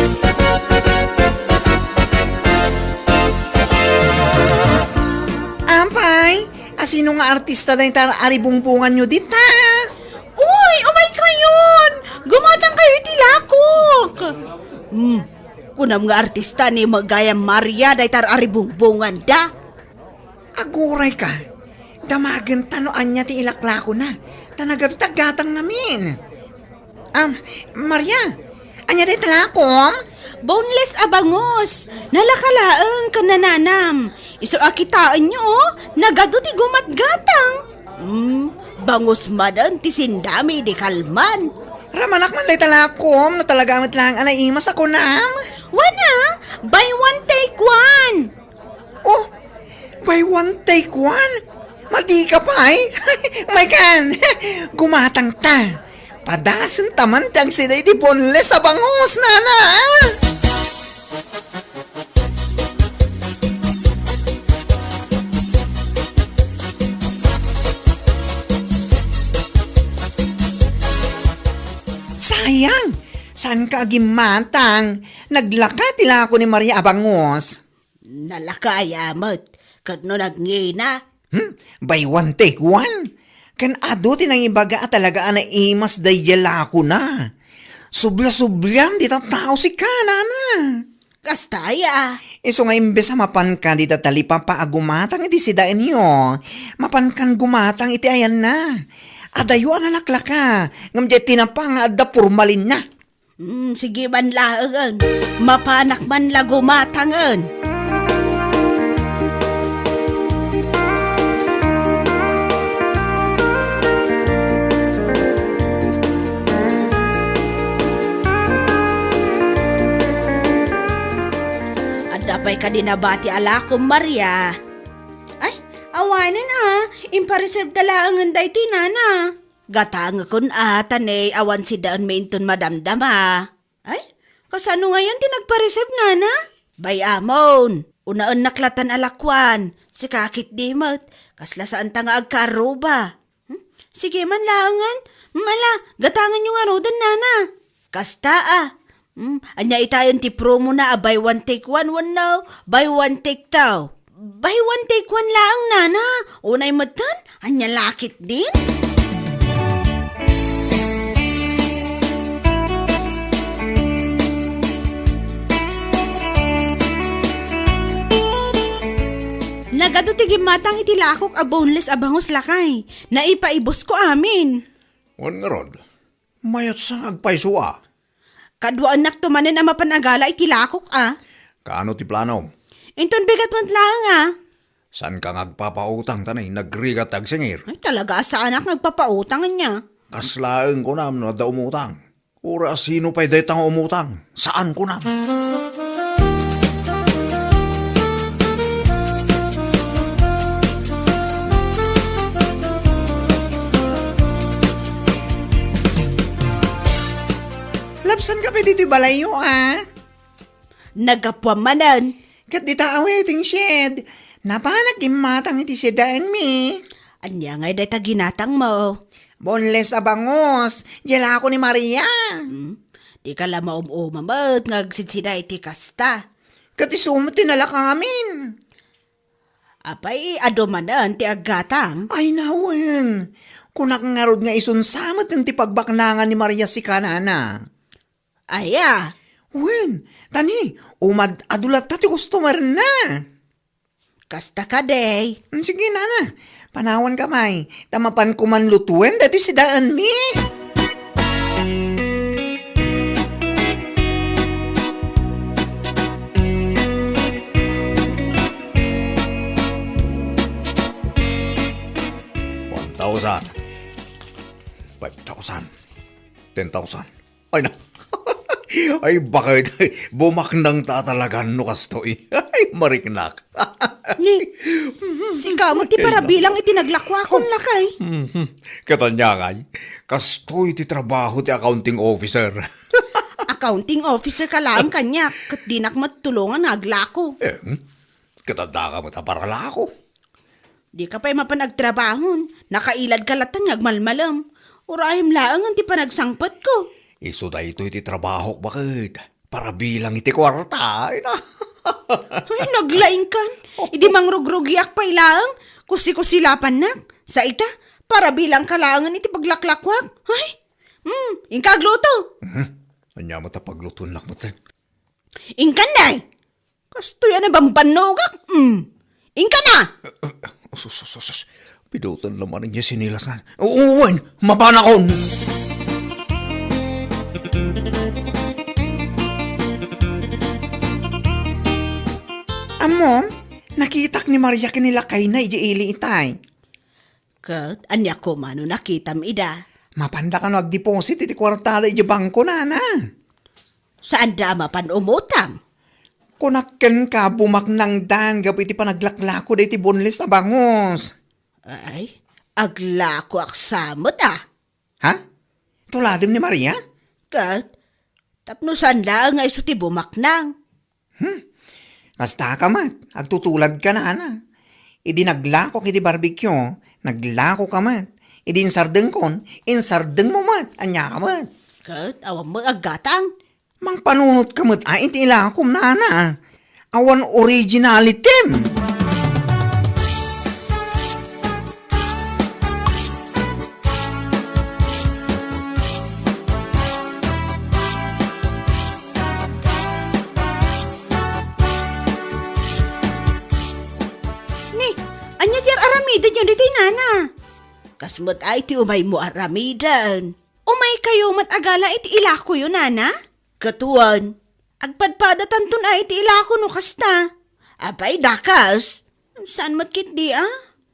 Apay, asino nga artista dayta aribungbonganyo dita? Uy, umay kayon! Gumatang kayo iti lakok! Hmm, kunam nga artista ni Magayang Maria dayta aribungbonganda. Aguray ka. Damagenta no ania ti ilaklakona. Ta nagadu ti aggatang ngamin. Am, Maria, ania dayta lakom? Boneless a bangus. Nalaka laeng ken nananam. Isu a kitaenyo, oh, nagadu ti gumatgatang. Hmm, bangus manen ti sindami idi kalman. Ramanak man dayta lakom, no talaga met laeng a naimas a kunam. Wen a, buy one take one. Oh, buy one take one? Madi ka pay? Maykan! Gumatang ta! Padasen ta man ti agsida iti boneless a bangus, nana! Sayang! Saan ka agimmatang? Naglaka ti lako ni Maria a bangus. Nalaka aya met, ket no nagngina. Hmm? Buy one, take one? Ken adu ti nangibaga a talaga a naimas daydiay lakona. Subla-sublam dita tao sika, nana. Kasta aya. Isu nga imbes a mapanka dita talipapa a gumatang iti sidaenyo, mapankan gumatang iti ayanna. Adayo a nalaklaka, ngem diay tinapa nga adda pormalinna. Hmm, sige man laengen. Mapanak man la gumatangen. Adda pay kadi nabati a lakom, Maria? Ay, awanen a. Impareserve ta laengen daytoy, nana. Gatangekon a, ta ne awan sidaenmi inton madamdama. Ay, kasano ngayon ti nagpareserve, nana? Bay-amon, unaennak latan a lakuan. Sika ketdi met, kasla saanta nga agkaarruba. Hmm? Sige man laengen. Hmm, ala, gatangenyo ngaruden, nana. Kasta a. Hmm, ania itayen ti promo na a buy one take one wenno buy one take two? Buy one take one laeng, nana. Unay metten, ania la ketdin? Nagadu ti gimmatang iti lakok a boneless a bangus, lakay. Naipaibusko amin. Wen ngarud, mayatsa nga agpayso a. Kaduaennakto manen a mapan a gala iti lakok a. Kaano ti planom? Inton bigat met laeng a. Saanka nga agpapautang ta nay nagrigat ti agsingir? Ay, talaga a saanak nga agpapautang ania. Kas laeng kunam no adda umutang. Uray a sino pay dayta nga umutang? Saan kunam? Labsan ka pay ditoy balayyo, a? Naggapuam manen. Ket dita a waiting shed, napanak gimmatang iti sidaenmi. Ania ngay dayta ginatangmo? Boneless a bangus, diay lako ni Maria. Hmm? Dika la maum-uma met nga agsidsida iti kasta. Ket isu met ti nalakamin. Apay, adu manen ti aggatang? Ay, nawen. Kunak ngarud nga isun sa met ti pagbaknangan ni Maria sika, nana. Aya? Wen, ta ni, umad-adu latta ti customer-na. Kasta kadi. Mm, sige, nana. Panawanka pay, ta mapanko man lutuen daytoy sidaenmi. One thousand. Five thousand. Ten thousand. Ay, na. Ay, bakit? Bumaknang ta talaga no kastoy. Ay, mariknak. Ni, sika met ti parabilang iti naglakuakon, lakay. Mhm. Ket ania ngay, kastoy ti trabaho ti accounting officer. Accounting officer ka laeng kaniak, ket dinak met tulongan nga aglako. Eh, hmm? Ket addaka met a paralako. Dika pay mapan agtrabahon, nakailadka latta nga agmalmalem. Urayem laengen ti panagsangpetko. Isu daytoy ti trabahok, baket. Parabilang iti kuarta, ay na. Ay, naglaingkan. Idi mangrugrugiak pay laeng, kusi-kusi la pannak. Sa ita, parabilangka laengen iti paglaklakuak. Ay, hmm, inka agluto. Mhm. Ania met a paglutoennak metten? Inkan, nay! Kastoy a nabambannogak, mm. Inkan a! Eh, eh, sus, sus, sus, sus. Pidutan la manen diay sinilasna. Wen, mapanakon! Ammom, nakitak ni Maria ken ni lakayna idiay ili itay. Ket ania koma no nakitam ida? Mapanda kano agdeposit iti kuartada idiay bangko, nana? Saanda a mapan umutang? Kunak kenka, bumaknangdan gapu iti panaglaklako daytoy boneless a bangus. Ay, aglakoak sa met, a. Ha? Tuladem ni Maria? Ket, tapno saan laeng nga isu ti bumaknang. Hmm? Kasta ka met, agtutulad ka, nana. Idi naglakoak iti barbecue, naglako ka met. Idi insardengkon, insardengmo met. Ania ka met? Ket, awan met aggatang. Mangpanunot ka met, a, iti ilakom, nana. Awan originality. Ni, ania ti ar-aramidenyo ditoy, nana? Kas met ay ti umaymo ar-aramiden. Umaykayo met a gala iti ilakoyo, nana? Ket wen, agpadpadatanton ay iti ilako no kasta. Apay, dakas? Saan met ketdi, a?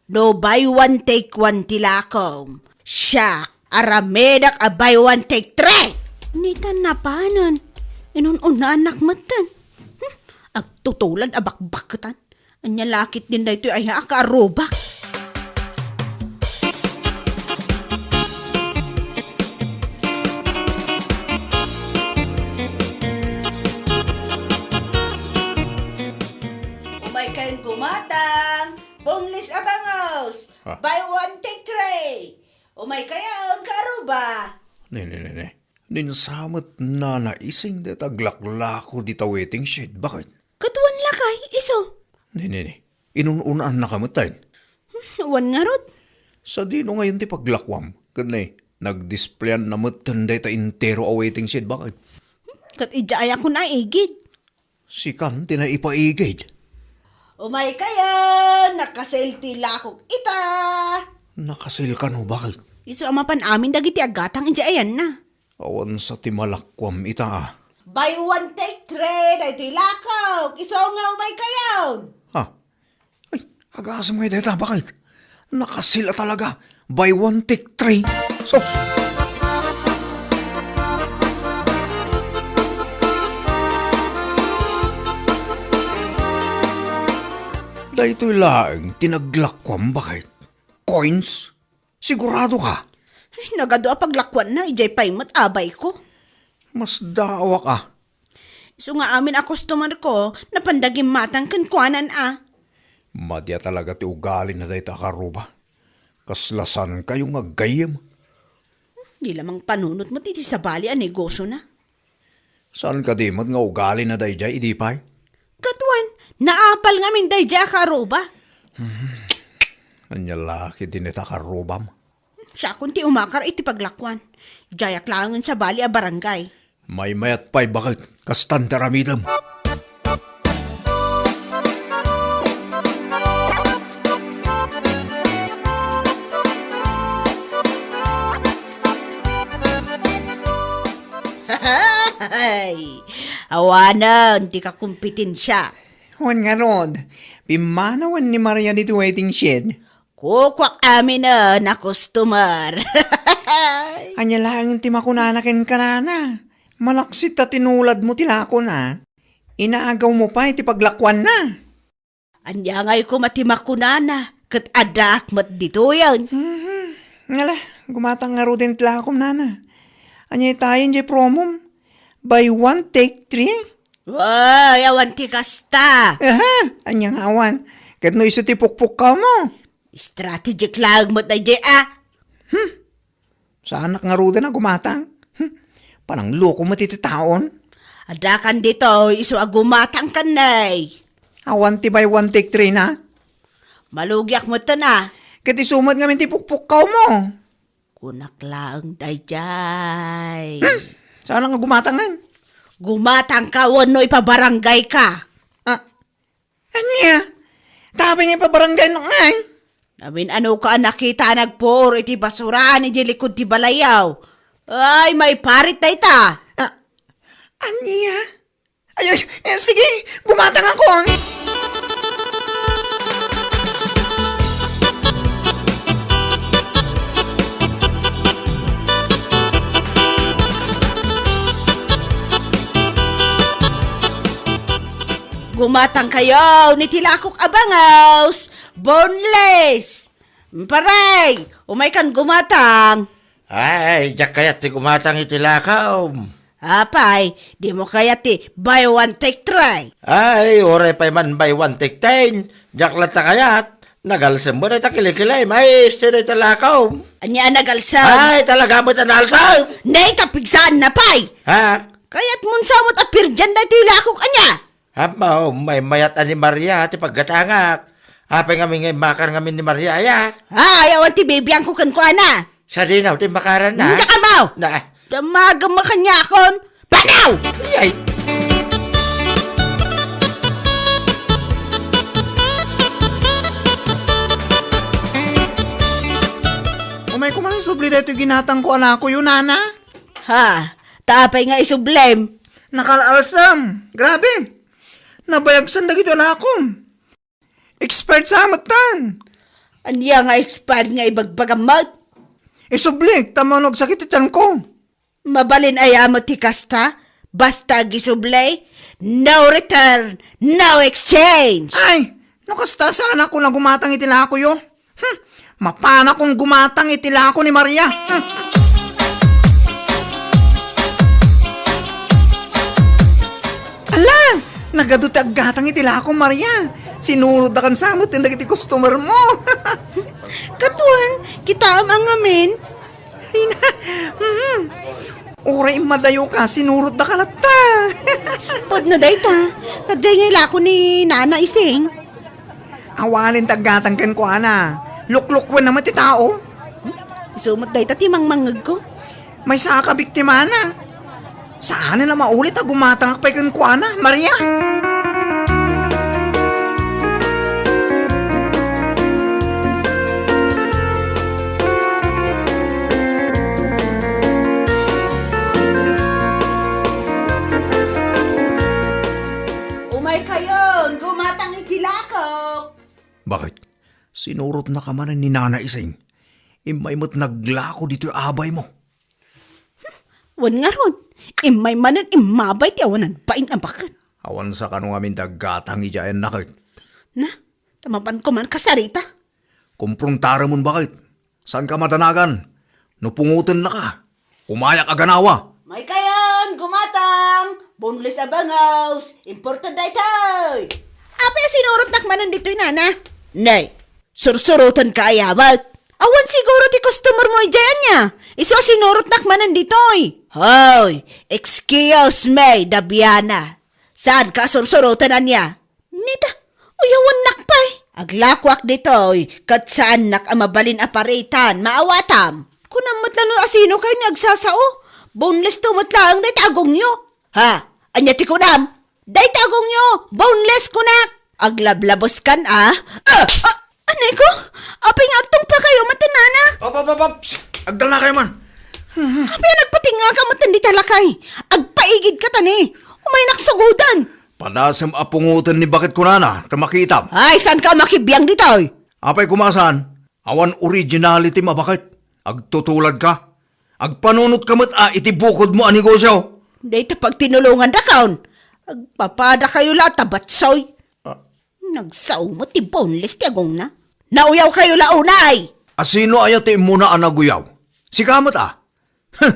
No buy one take one ti lakom, siak, aramidek a buy one take three! Nitan napanen, inun-unaannak metten. Hmm, agtutulad a bakbakketan. Ania la ketdin daytoy aya a kaarrubak? Umaykayon gumatang, boneless a bangus. Ah. Buy one, take three. Umaykayon, kaaruba. Ne, ne, ne, ne. Ninsamet nanaising dayta aglaklako dita waiting shed. Bakit? Ket wen lakay, isu. Ne, ne, ne. Inun-unaannaka metten. Hmm, wen ngarud. Sadino ngayon ti paglakuam? Ket ne, nagdisplayan na metten dayta entero a waiting shed. Bakit? Hmm, ket idiay a kunaigid. Sikan ti naipaigid. Umaykayon, nakasil ti lakok ita. Nakasil kano, bakit? Isu a mapan amin dagiti aggatang idiay ayanna. Awan sa ti malakuam ita, a. Buy one, take three, daytoy lakok. Isu nga umaykayon. Ha? Ay, agasem ngay dayta, bakit? Nakasil a talaga. Buy one, take three. Sus! Daytoy laeng ti naglakuam, bakit? Coins? Sigurado ka? Ay, nagadu a paglakuanna, idiay pay met abayko. Masdaawak, a. Isu nga amin a customerko, napan da gimmatang kenkuanan, a. Madi a talaga ti ugalina dayta a kaarruba. Kasla saankayo nga aggayyem. Di la mangpanunot met iti sabali a negosiona. Saan kadi met nga ugalina daydiay idi pay? Ket wen, naapal ngamin daydiay a kaaruba. Hmm. Ania la ketdi dayta a kaarubam? Siakon ti umakar iti paglakuan. Diayak laengen sabali a barangay. Maymayat pay, bakit? Kastan ti aramidem. Hay! Awanen ti kakompetensia. Wen ngarud, pimmanawen ni Maria ditoy waiting shed. Kukuak aminen a customer. Ania laeng ti makunana kenka, nana? Malaksid ta tinuladmo ti lakona. Inaagawmo pay ti paglakuanna. Ania ngay koma ti makunana ket addaak met ditoyen? Mhm. Ngala, gumatang ngaruden ti lakom, nana. Ania itayen diay promom? Buy one, take three? Ay, awan ti kasta. Aha, ania nga awan? Ket no isu ti pukpukkawmo? Strategic laeng met daydiay, a. Hmm. Saanak ngaruden a gumatang. Hmm. Panangloko met iti taon. Addakan ditoy isu a gumatang ken nay. Awan ti buy one take three na. Malugiak metten a. Ket isu met ngamin ti pukpukkawmo. Kunak laeng daydiay. Hmm. Saanak nga gumatangen? Gumatangka wenno ipabarangayka. Ah, Ania? Tapay nga ipabarangaynak ngay? Amin-anoka a nakita a nagpuor iti basurahan idiay likud ti balayyo. Ay, maiparit dayta. Ah, ania? Ay, ay, eh, sige, gumatangakon. Gumatangkayon iti lakok a bangus, boneless. Pare, umaykan gumatang. Ay, diak kayat ti gumatang iti lakaw. Apay, dimo kayat ti buy one take three? Ay, uray pay man buy one take ten. Diak latta kayat. Nagalsem mo dayta kilikili. Maestra dayta lakaw. Ania a nagalsem? Ay, talaga met a naalsem. Nay, kapigsaan na pay. Ha? Kayat mon samot a pirdian daytoy lakok ania? Ammo, maymayat a ni Maria ti paggatangak. Apay ngamin nga immakar ngamin ni Maria, aya? Ay, awan ti bibiangko kenkuana. Sadinaw ti immakaran na. Nia kamo! Na. Damagem a kaniakon. Panaw! Ay! Umayko man isubli daytoy ginatangko a lakoyo, nana. Ha? Ta apay nga isublem? Nakal-alsem. Grabe. Nabayagsen dagiti lakom. Expert sa metten. Ania nga expert nga ibagbagam met? Isublik, ta mano agsakit ti tianko. Mabalin aya met ti kasta? Basta agisubli, no return, no exchange. Ay, no kasta, saanakon a gumatang iti lakoyo. Hmm, mapanakon gumatang iti lako ni Maria. Hmm. Ala, nagadu ti aggatang iti lako, Maria. Sinurotda kan sa metten dagiti customer mo. Katuan, kitaem a ngamin. Ay na, hmm. Uray immadayoka, sinurotdaka latta. Pudno dayta, kadiay nga ilako ni Nana Ising. Awanen ti aggatang kenkuana. Luklukoenna met ti tao. Isu met dayta ti mangmangngegko. Maysa a kabiktimana. Saanen a maulit a gumatangak pay kenkuana, Maria. Umaykayon, gumatang iti lakok. Bakit? Sinurotnaka manen ni Nana Ising. Immay met naglako ditoy abaymo. Wen ngarud, immay manen immabay ti awan nagbain a baket. Awan sa kano ngamin ti aggatang idiay a naket. Na, ta mapanko man kasarita. Komprontaremon baket. Saanka madanagan. No pungotennaka, umayak a ganawa. Maykayon, gumatang! Boneless a bangus! Imported daytoy! Apay a sinurotnak manen ditoy, nana? Nay, sursurotenka aya met? Awan siguro ti customer mo idiay ania. Isu a sinurotnak manen ditoy. Hoy, excuse me, Dabiana. Saanka a sursuroten ania? Nita, uyawannak pay. Aglakoak ditoy, ket saannak a mabalin a paritan, maawatam. Kunam met la no asino kayo ni agsasao. Boneless to met laeng dayta agongyo. Ha? Ania ti kunam? Dayta agongyo, boneless kunak. Aglablaboskan a? Ah! Ah! Anay ko? Apay nga agtungpa kayo, maten nana? Op, op, op, op! Agdalna kayo man! Apay nga nagpatingngaka maten dita lakay? Agpaigidka tani! Umaynak sugoden! Padasem a pungoten ni baket kunana, ta makitam. Ay, saanka a makibiang ditoy? Apay kumasan, awan originality a baket. Agtutuladka. Agpanunotka met a iti bukodmo a negosyo. Dayta pagtinulongandakon. Agpapada kayo la ta batsoy. Ah. Nagsao met ti boneless ti agongna. Nauyaw kayo la unay! Asino aya ti immuna a naguyaw? Sika met a? Huh!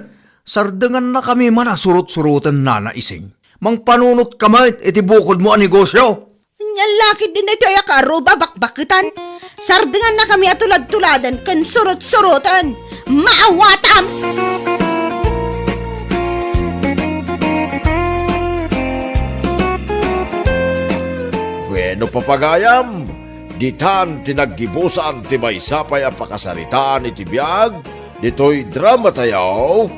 Sardengannakami man a surot-suroten, Nana Ising. Mangpanunotka met iti bukodmo a negosyo. Ania la ketdin daytoy a kaarruba a bakbaketan. Sardengannakami a tulad-tuladen ken surot-suroten. Maawatam! Bueno, papagayam, ditan ti naggibusan ti maysa pay a pakasaritaan iti biag ditoy drama tayo,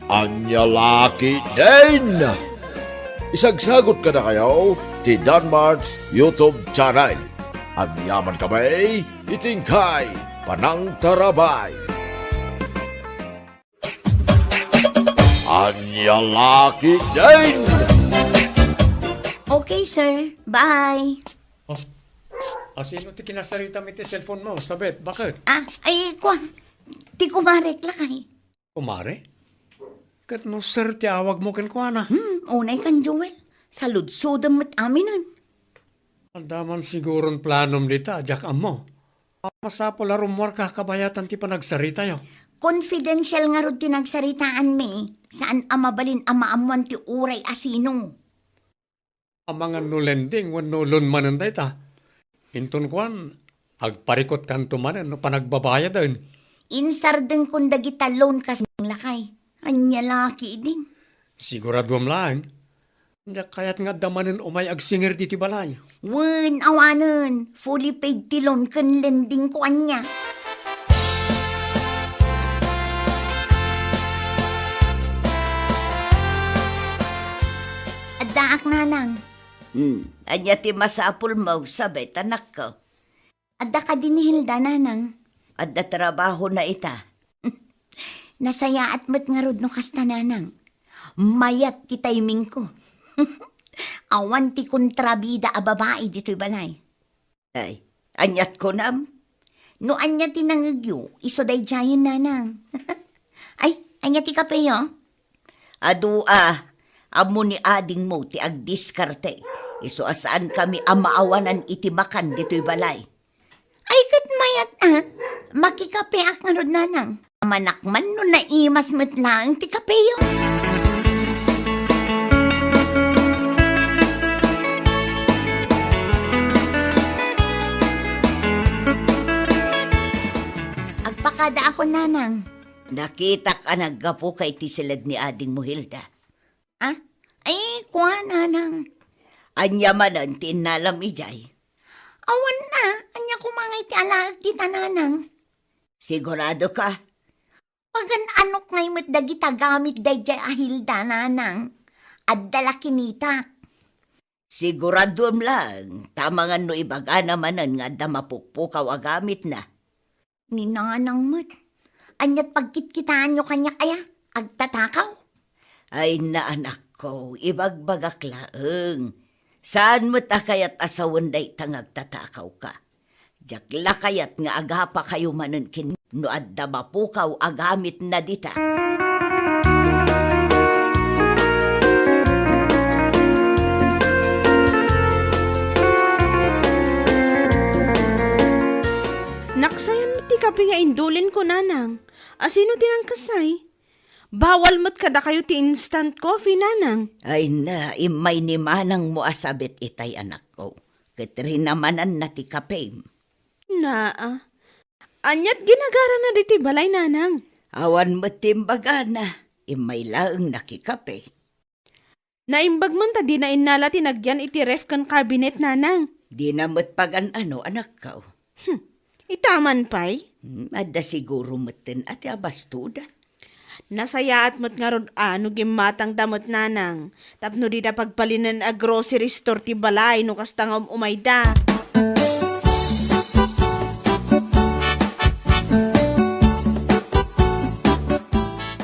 Ania La Ketdin. Isagsagot kadakayo ti Danmart's YouTube channel. Agyaman kami iti inkay panangtarabay. Ania La Ketdin! Okay, sir. Bye. Oh, asino ti kinasaritam iti cellphone mo, Sabet? Bakit? Ah, ay, kwa. Ti kumarek lakay. Kumare? Ket no sir ti awag mo kenkuana? Hmm, unay kan Joel. Saludsodem met aminen. Adda man siguron planom dita, diak ammo. Masapul a rummuarka kabayatan ti panagsaritayo. Confidential ngarud ti nagsaritaanmi. Saan a mabalin a maammuan ti uray a sino. Amangan no lending wenno loan manen dayta. Inton kuan, agparikutkanto manen no panagbabayaden. Insardengkon dagita loan kas lakay. Ania la ketdin? Siguraduam laeng. Diak kayat nga adda manen umay agsingir ditoy balay. Wen, awanen. Fully paid ti loan ken lending ko ania. Addaak, nanang. Hmm, ania ti masapulmo, Sabet, anakko? Adda kadi ni Hilda, nanang? Adda trabahona ita. Nasayaat met ngarud no kasta, nanang. Mayat ti timingko. Awan ti kontrabida a babai ditoy balay. Ay, aniat kunam? No ania ti nangegyo, isu daydiayen, nanang. Ay, ania ti kapeyo? Adu a, ammo ni adingmo ti agdiskarte. Isu a saankami a maawanan iti makan ditoy balay. Ay, ket mayat a. Makikapeak ngarud, nanang. Amanak man no naimas met laeng ti kapeyo. Agpakadaakon, nanang. Nakitak a naggapuka iti siled ni adingmo, Hilda. Ah? Ay, kua, nanang. Ania manen ti innalam idiay? Awan a, ania koma ngay ti alaek dita, nanang? Sigurado ka? Pagan-anok ngay met dagita gamit daydiay a Hilda, nanang. Adda la kinitak. Siguraduem laeng, ta amangan no ibagana manen nga adda mapukpukaw a gamitna. Ni nanang met. Aniat pagkitkitaanyo kaniak aya? Agtatakaw? Ay, na, anakko, ibagbagak laeng. Saan met a kayat a sawen dayta nga agtatakawka. Diak la kayat nga agapakayo manen ken no adda mapukaw a gamitna dita. Naksayan met ti kape nga indulinko, nanang. Asino ti nangkasay? Bawal met kadakayo ti instant coffee, nanang. Ay na, immay ni manangmo a Sabet itay, anakko. Ket rinamananna ti kapem. Naa. Aniat ginagarana ditoy balay, nanang? Awan met ti imbagana. Immay laeng nakikape. Naimbag man ta dina innala ti nagyan iti ref ken cabinet, nanang. Dina met pagan-ano, anakko. Hmm. Ita man pay? Hmm, adda siguro metten a ti abastoda. Nasayaat met ngarud a no gimmatangda met, nanang, tapno dida pagbalinen a grocery store ti balay no kasta nga um-umayda.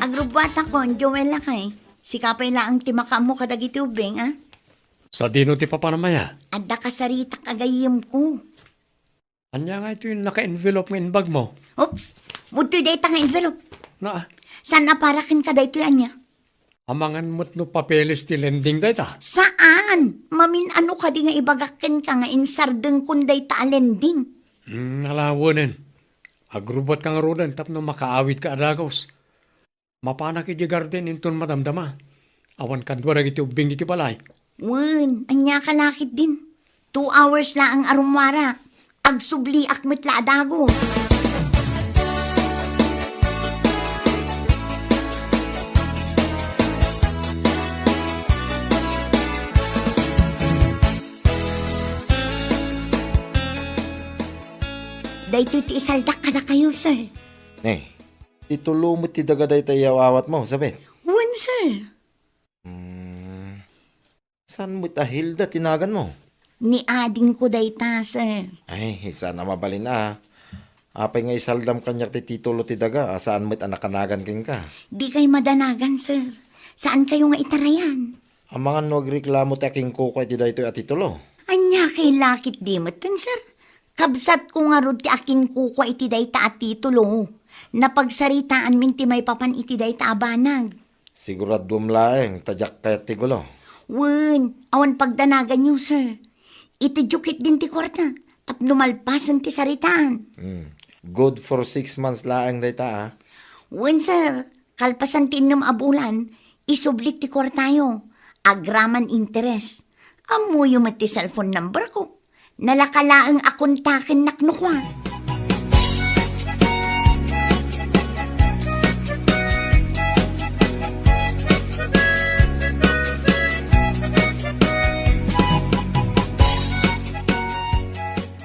Agrubbuatakon, Joel, lakay. Sika pay laeng ti makaammo kadagiti ubbing, a? Sadino ti papanam aya? Adda kasaritak a gayyemko. Ania ngay toy naka-envelope nga inbagmo? Oops! Udtoy dayta nga envelope. Naa. Saan a para kenka daytoy ania? Amangan met no papeles ti lending dayta? Saan! Mamin-ano kadi nga ibagak kenka nga insardengkon dayta a lending? Hmm, ala, wenen. Agrubbuatka ngaruden tapno makaawidka a dagus. Mapanak idiay garden inton madamdama. Awan kadua dagiti ubbing iti balay. Wen, ania ka la ketdin? Two hours laeng a rummuara. Agsubliak met la a dagus. Daytoy ti isaldak kadakayo, sir. Eh, Ti tulo met ti daga dayta iyaw-awatmo, Sabet? Wen, sir. Hmm. Saan met a Hilda ti naganmo? Ni adingko dayta, sir. Ay, saan a mabalin a. Apay nga isaldam kaniak ti titulo ti daga a saan met a nakanagan kenka? Dikay madanagan, sir. Saankayo nga itarayan. Amangan no agreklamo ti akinkukua iti daytoy a titulo. Ania kay lakit di metten, sir? Kabsatko ngarud ti akinkukua iti dayta a titulo. Napagsaritaanmin ti maipapan iti dayta a banag. Siguraduem laeng ta diak kayat ti gulo. Wen, awan pagdanaganyo, sir. Iti diyo ketdin ti kuarta. Tapno malpasen ti saritaan. Hmm. Good for six months laeng dayta, ah. Wen, sir. Kalpasan ti innem a bulan, isublik ti kuartayo. Agraman interes. Ammoyo met ti cellphone number ko. Nalaka laeng a kontakennak no kua.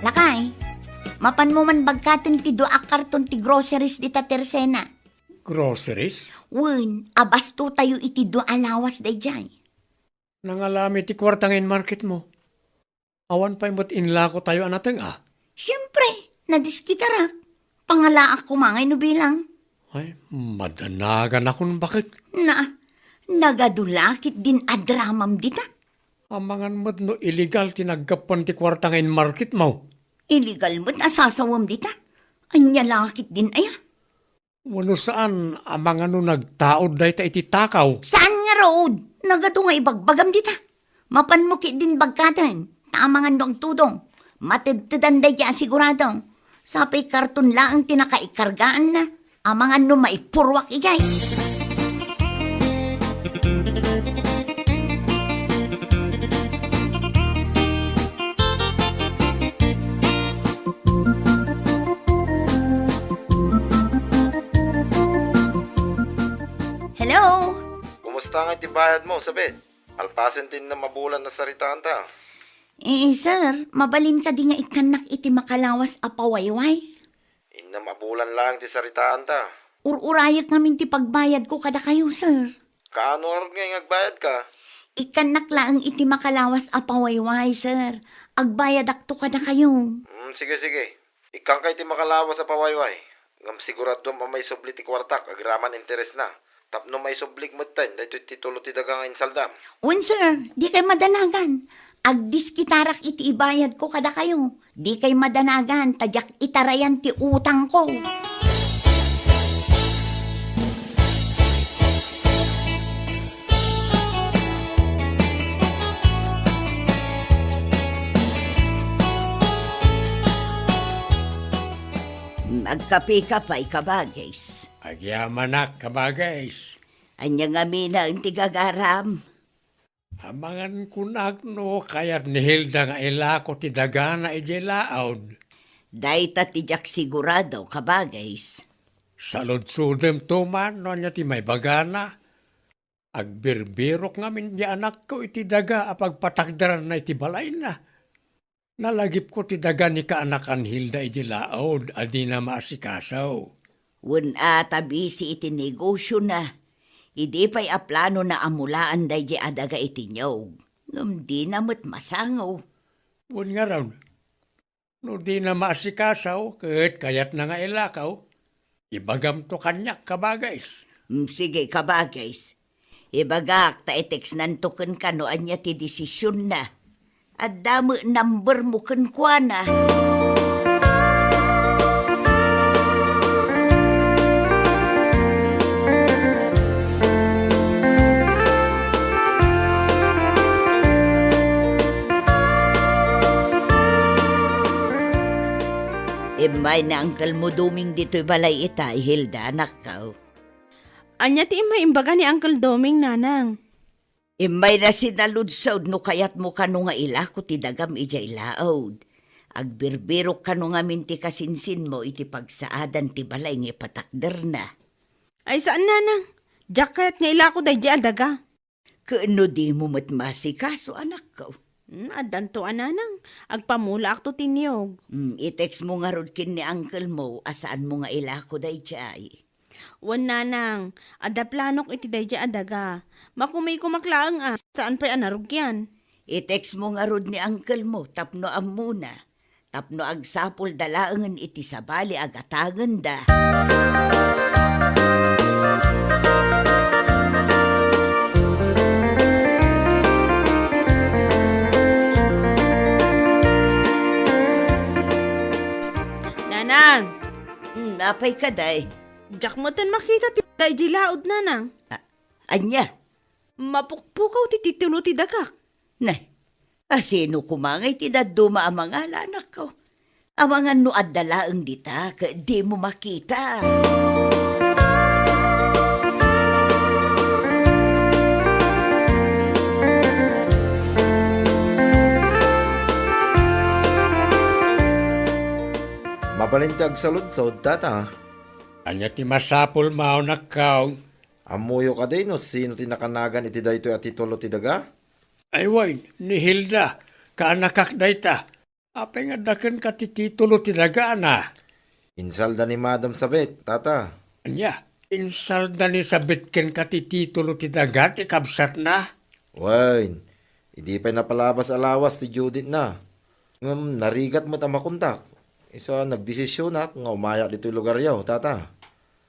Lakay, mapanmo man bagkaten ti dua a karton ti groceries dita Tersena. Groceries? Wen, abastotayo iti dua a lawas daydiay. Nangalami ti kuarta nga in-marketmo. Awan pay met inlakotayo a nateng-a? Siempre, nadiskitarak. Pangalaak koma ngay no bilang. Ay, madanagan a kun baket. Na, nagadu la ketdin a dramam dita. Amangan met no illegal ti naggapuan ti kuarta nga in-marketmo. Illegal met a sasawem dita. Ania la ketdin aya? Wenno saan, amangan no nagtaud dayta iti takaw? Saan ngarud? Nagadu nga ibagbagam dita. Mapanmo ketdin bagkaten, ta amangan no agtudong. Matedtedan daydiay a sigurado. Sapay karton laeng ti nakaikargaanna. Amangan no maipurruak idiay. Hello? Kumusta nga iti bayadmo, Sabet? Malpasen ti innem a bulan a saritaanta. Eh, sir, mabalin kadi nga ikkannak iti makalawas a pawayway? Innem a bulan laeng ti saritaanta. Ur-urayek ngamin ti pagbayadko kadakayo, sir. Kaano ngarud nga agbayadka? Ikkannak laeng iti makalawas a pawayway, sir. Agbayadakto kadakayo. Hmm, sige, sige. Ikkanka iti makalawas a pawayway. Ngem siguraduam a maisubli ti kuartak agraman interesna. Tapno maisublik metten daytoy ti tulo ti daga nga insaldam. Wen, sir, dikay madanagan. Agdiskitarak iti ibayadko kadakayo. Dikay madanagan ta diak itarayan ti utangko. Agkapeka pay, kabagis. Agyamanak, kabagis. Ania ngamin ti gagaram? Amangan kunak no kayat ni Hilda nga ilako ti dagana idiay laud. Dayta ti diak sigurado, kabagis. Saludsodemto man no ania ti maibagana. Agbirbirok ngamin di anakko iti daga a pagpatakderanna iti balayna. Nalagipko ti daga ni kaanakan Hilda idi laud a dina maasikaso. Wen a ta bisi iti negosiona. Idi pay a planona a mulaan daydi a daga iti niog, ngem dina met masango. Wen ngarud, no dina maasikaso ket kayatna nga ilakaw, ibagamto kaniak, kabagis. Mm, sige, kabagis. Ibagak ta i-textnanto kenka no ania ti desisionna. Adda met numbermo kenkuana. Immay ni Uncle mo Doming ditoy balay ita, Hilda, anakko. Ania ti immay imbaga ni Uncle Doming, nanang? Immayna sinaludsod no kayatmo kano nga ilako ti dagam idiay laud. Agbirbirok kano ngamin ti kasinsinmo iti pagsaadan ti balay nga ipatakderna. Ay, saan, nanang. Diak kayat nga ilako daydi a daga. Ket no dimo met maasikaso, anakko? Hmm, addanto a, nanang. Agpamulaakto ti niog. Hmm, i-textmo ngarud ken ni uncle mo a saanmo nga ilako daydiay. Wen, nanang, adda planok iti daydiay a daga. Makumikomak laeng a, saan pay a narugian. I-textmo ngarud ni uncle mo tapno ammona, tapno agsapulda laengen iti sabali a gatangenda. Nanang! Hmm, apay kadi? Diak metten makita ti daga idiay laud, nanang. A-, ania? Mapukpukaw ti titulo ti dagak. Nay, asino koma ngay ti dadduma a mangala, anakko? Amangan no adda laeng dita ket dimo makita. Mabalin ti agsaludsod, tata. Ania ti masapul, Mao, nakkaw? Ammoyo kadi no sino ti nakanagan iti daytoy a titulo ti daga? Ay wen, ni Hilda, kaanakak dayta. Apay nga adda kenka ti titulo ti dagana? Insalda ni Madam Sabet, tata. Ania? Insalda ni Sabet kenka ti titulo ti daga ti kabsatna? Wen, idi pay napalabas a lawas ti due date-na. Ngem narigat met a makontak. Isu a nagdesisionak nga umayak ditoy lugaryo, tata.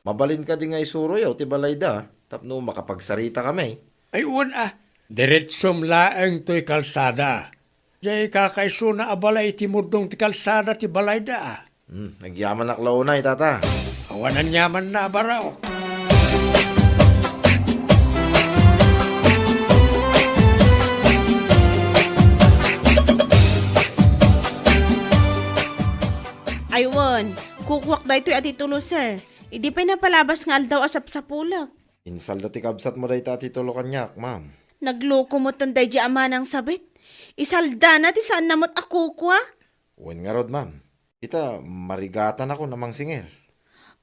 Mabalin kadi nga isuroyo ti balayda tapno makapagsarita kami? Ay, wen a, diretsom laeng toy kalsada. Diay kakaisuna a balay iti murdong ti kalsada ti balayda. Hmm, agyamanak la unay, tata. Awan aniamanna a baraok. Ay, wen, kukuak daytoy a titulo, sir. Idi pay napalabas nga aldaw a sapsapulek. Insalda ti kabsatmo dayta a titulo kaniak, ma'am. Nagloko metten daydi a manang sabit. Isaldana ti saanna met a kukua. Wen ngarud, ma'am. Ita, marigatanakon a mangsingir.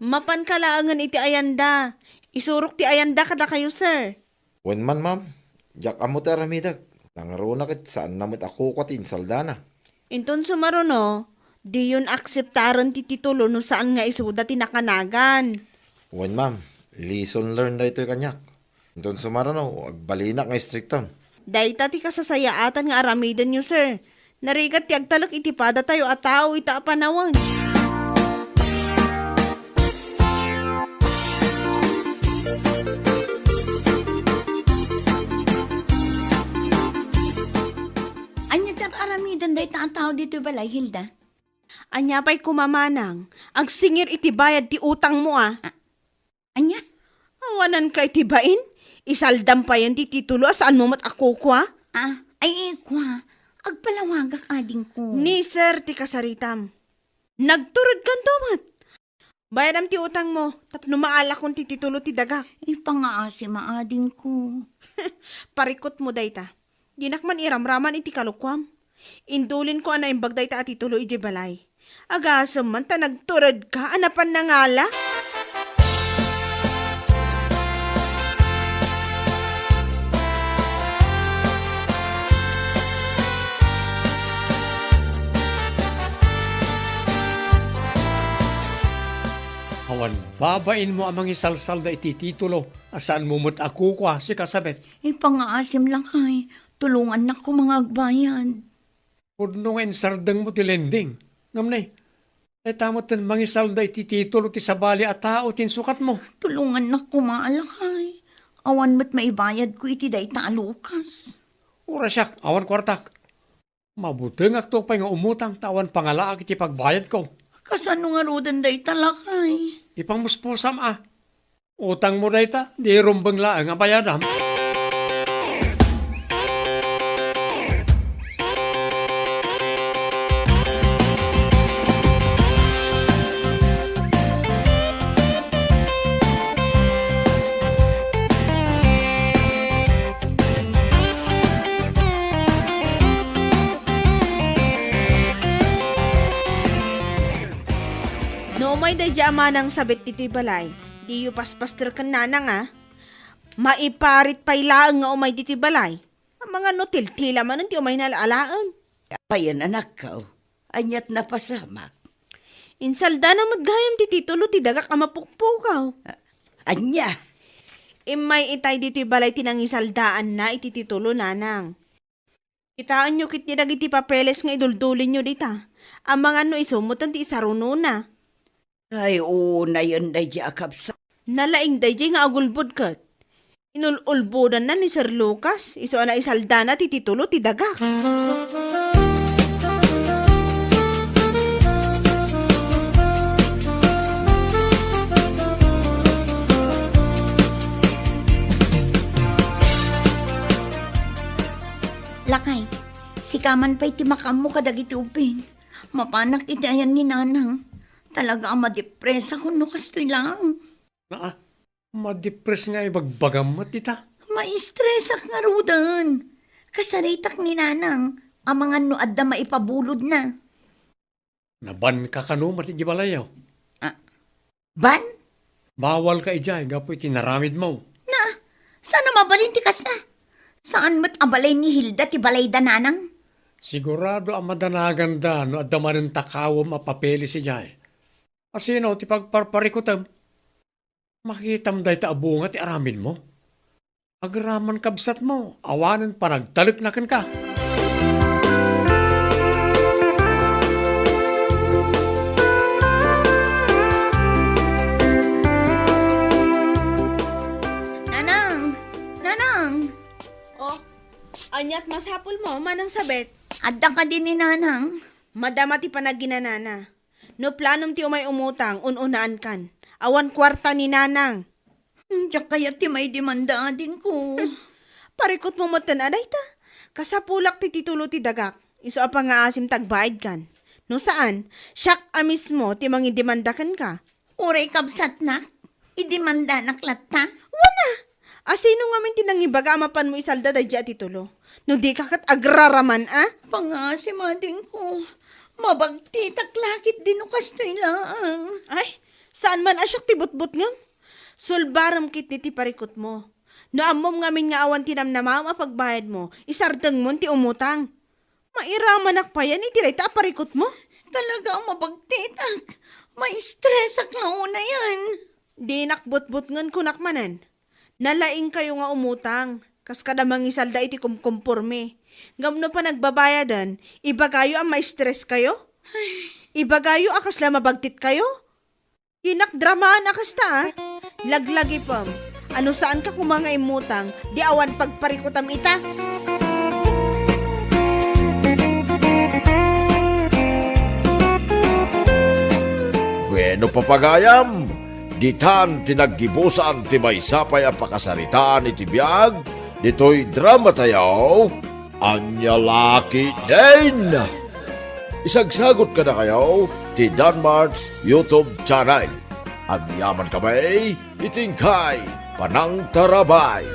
Mapanka laengen iti ayanda. Isurok ti ayanda kadakayo, sir. Wen man, ma'am. Diak ammo ti aramidek. Nangruna ket saanna met a kukua ti insaldana. Inton sumaruno, diyon akseptaren ti titulo no saan nga isuda ti nakanagan. Wen, ma'am. Lesson learned daytoy kaniak. Inton sumaruno, agbalinak nga istrikton. Dayta ti kasasayaatan nga aramidenyo, sir. Narigat ti agtalek iti padatayo a tao ita a panawen. Ania ti ar-aramiden dayta a tao ditoy balay, Hilda? Ania pay koma manang, agsingir iti bayad ti utangmo, a? A-, ania? Awananka iti bain? Isaldam payen ti titulo a saanmo met a kukua? A, ay, ikua, agpalawagak, adingko. Ni sir ti kasaritam. Nagturedkanto met. Bayadam ti utangmo, tapno maalakon ti titulo ti dagak. Ipangaasim, adingko. Parikutmo dayta. Dinak man iramraman iti kalukuam. Indulinko a naimbag dayta a titulo idiay balay. Agasem man ta nagturedka a napan nangala. Awan babainmo a mangisalsalda iti titulo a saanmo met a kukua, sika Sabet. Ipangaasim, lakay, tulongannak koma nga agbayad. Pudno nga insardengmo ti lending. Ngem ne, dayta metten mangisalda iti titulo ti sabali a tao ti insukatmo. Tulongannak koma, lakay. Awan met maibayadko iti dayta a lukas. Uray siak, awan kuartak. Mabutengakto pay nga umutang ta awan pangalaak iti pagbayadko. Kasano ngaruden dayta, lakay? Ipangmuspusam a. Utangmo dayta, di rumbeng laeng a bayadam. No umay daydi a manang sabet ditoy balay, diyo paspaster ken nanang a. Maiparit pay laeng nga umay ditoy balay. Amangan no tiltila manen ti umayna alaen. Apayen, anakko? Aniat napasamak? Insaldana met gayam ti titulo ti dagak a mapukpukaw. A-, ania? Immay itay ditoy balay ti nangisaldaanna iti titulo, nanang. Kitaenyo ketdi dagiti papeles nga iduldulinyo dita. Amangan no isu metten ti isarunona. Ay, unayen daydi a kabsat. Nalaing daydi nga agulbod ket. Inul-ulbodanna ni Sir Lucas, isu a naisaldana ti titulo ti dagak. Lakay, sika man pay ti makaammo kadagiti ubbing. Mapanak iti ayan ni Nanang. Talaga a madepresakon no kastoy laeng. Naa, madepres nga ibagbagam met ita. Maistresak ngaruden. Kasaritak ni Nanang, amangan no adda maipabulodna. Nabanka kano met iti balayyo? Ah, ban? Bawalka idiay gapu iti naramidmo. Na, saan a mabalin ti kasta? Saan met a balay ni Hilda ti balayda, Nanang? Sigurado a madanaganda no adda manen takawem a papeles idiay. Asino ti pagparparikutem? Makitam dayta a bunga ti aramidmo. Agraman kabsatmo, awanen panagtalekna kenka. Nanang! Nanang! Oh, aniat masapulmo, Manang Sabet? Adda kadi ni Nanang? Madama ti panaginanana. No planom ti umay umutang, un-unaankan. Awan kuarta ni Nanang. Hmm, diak kayat ti maidemanda, adingko. Parikutmo metten a dayta. Kasapulak ti titulo ti dagak. Isu a pangaasim ti agbaidkan. No saan, siak a mismo ti mangidemanda kenka. Uray kabsatnak, idemandanak latta? Wen a! Asino ngamin ti nangibaga a mapanmo isalda daydiay a titulo? No dika ket agraraman a? Pangaasim, adingko. Mabagtitak la ketdi no kastoy laeng. Ay, saan man a siak ti butbutngem? Sulbarem ketdi ti parikutmo. No ammom ngamin nga awan ti namnamaem a pagbayadmo, isardengmon ti umutang. Mairamanak payen iti dayta a parikutmo? Talaga a mabagtitak. Maistresak la unayen. Dinak butbutngen, kunak manen. Nalaingkayo nga umutang, kas kada mangisalda iti kumkumpormi. Ngem no panagbabayaden, ibagayo a maistreskayo? Ibagayo a kasla mabagtitkayo? Dinak dramaan a kasta, a. Laglagipem. Ano saanka koma nga immutang, di awan pagparikutam ita? Bueno, papagayam, ditan ti naggibusan ti maysa pay a pakasaritaan iti biag ditoy drama tayo, Ania La Ketdin. Isagsagut kadakayo ti Danmart's YouTube channel. Agyaman kami iti inkay panangtarabay.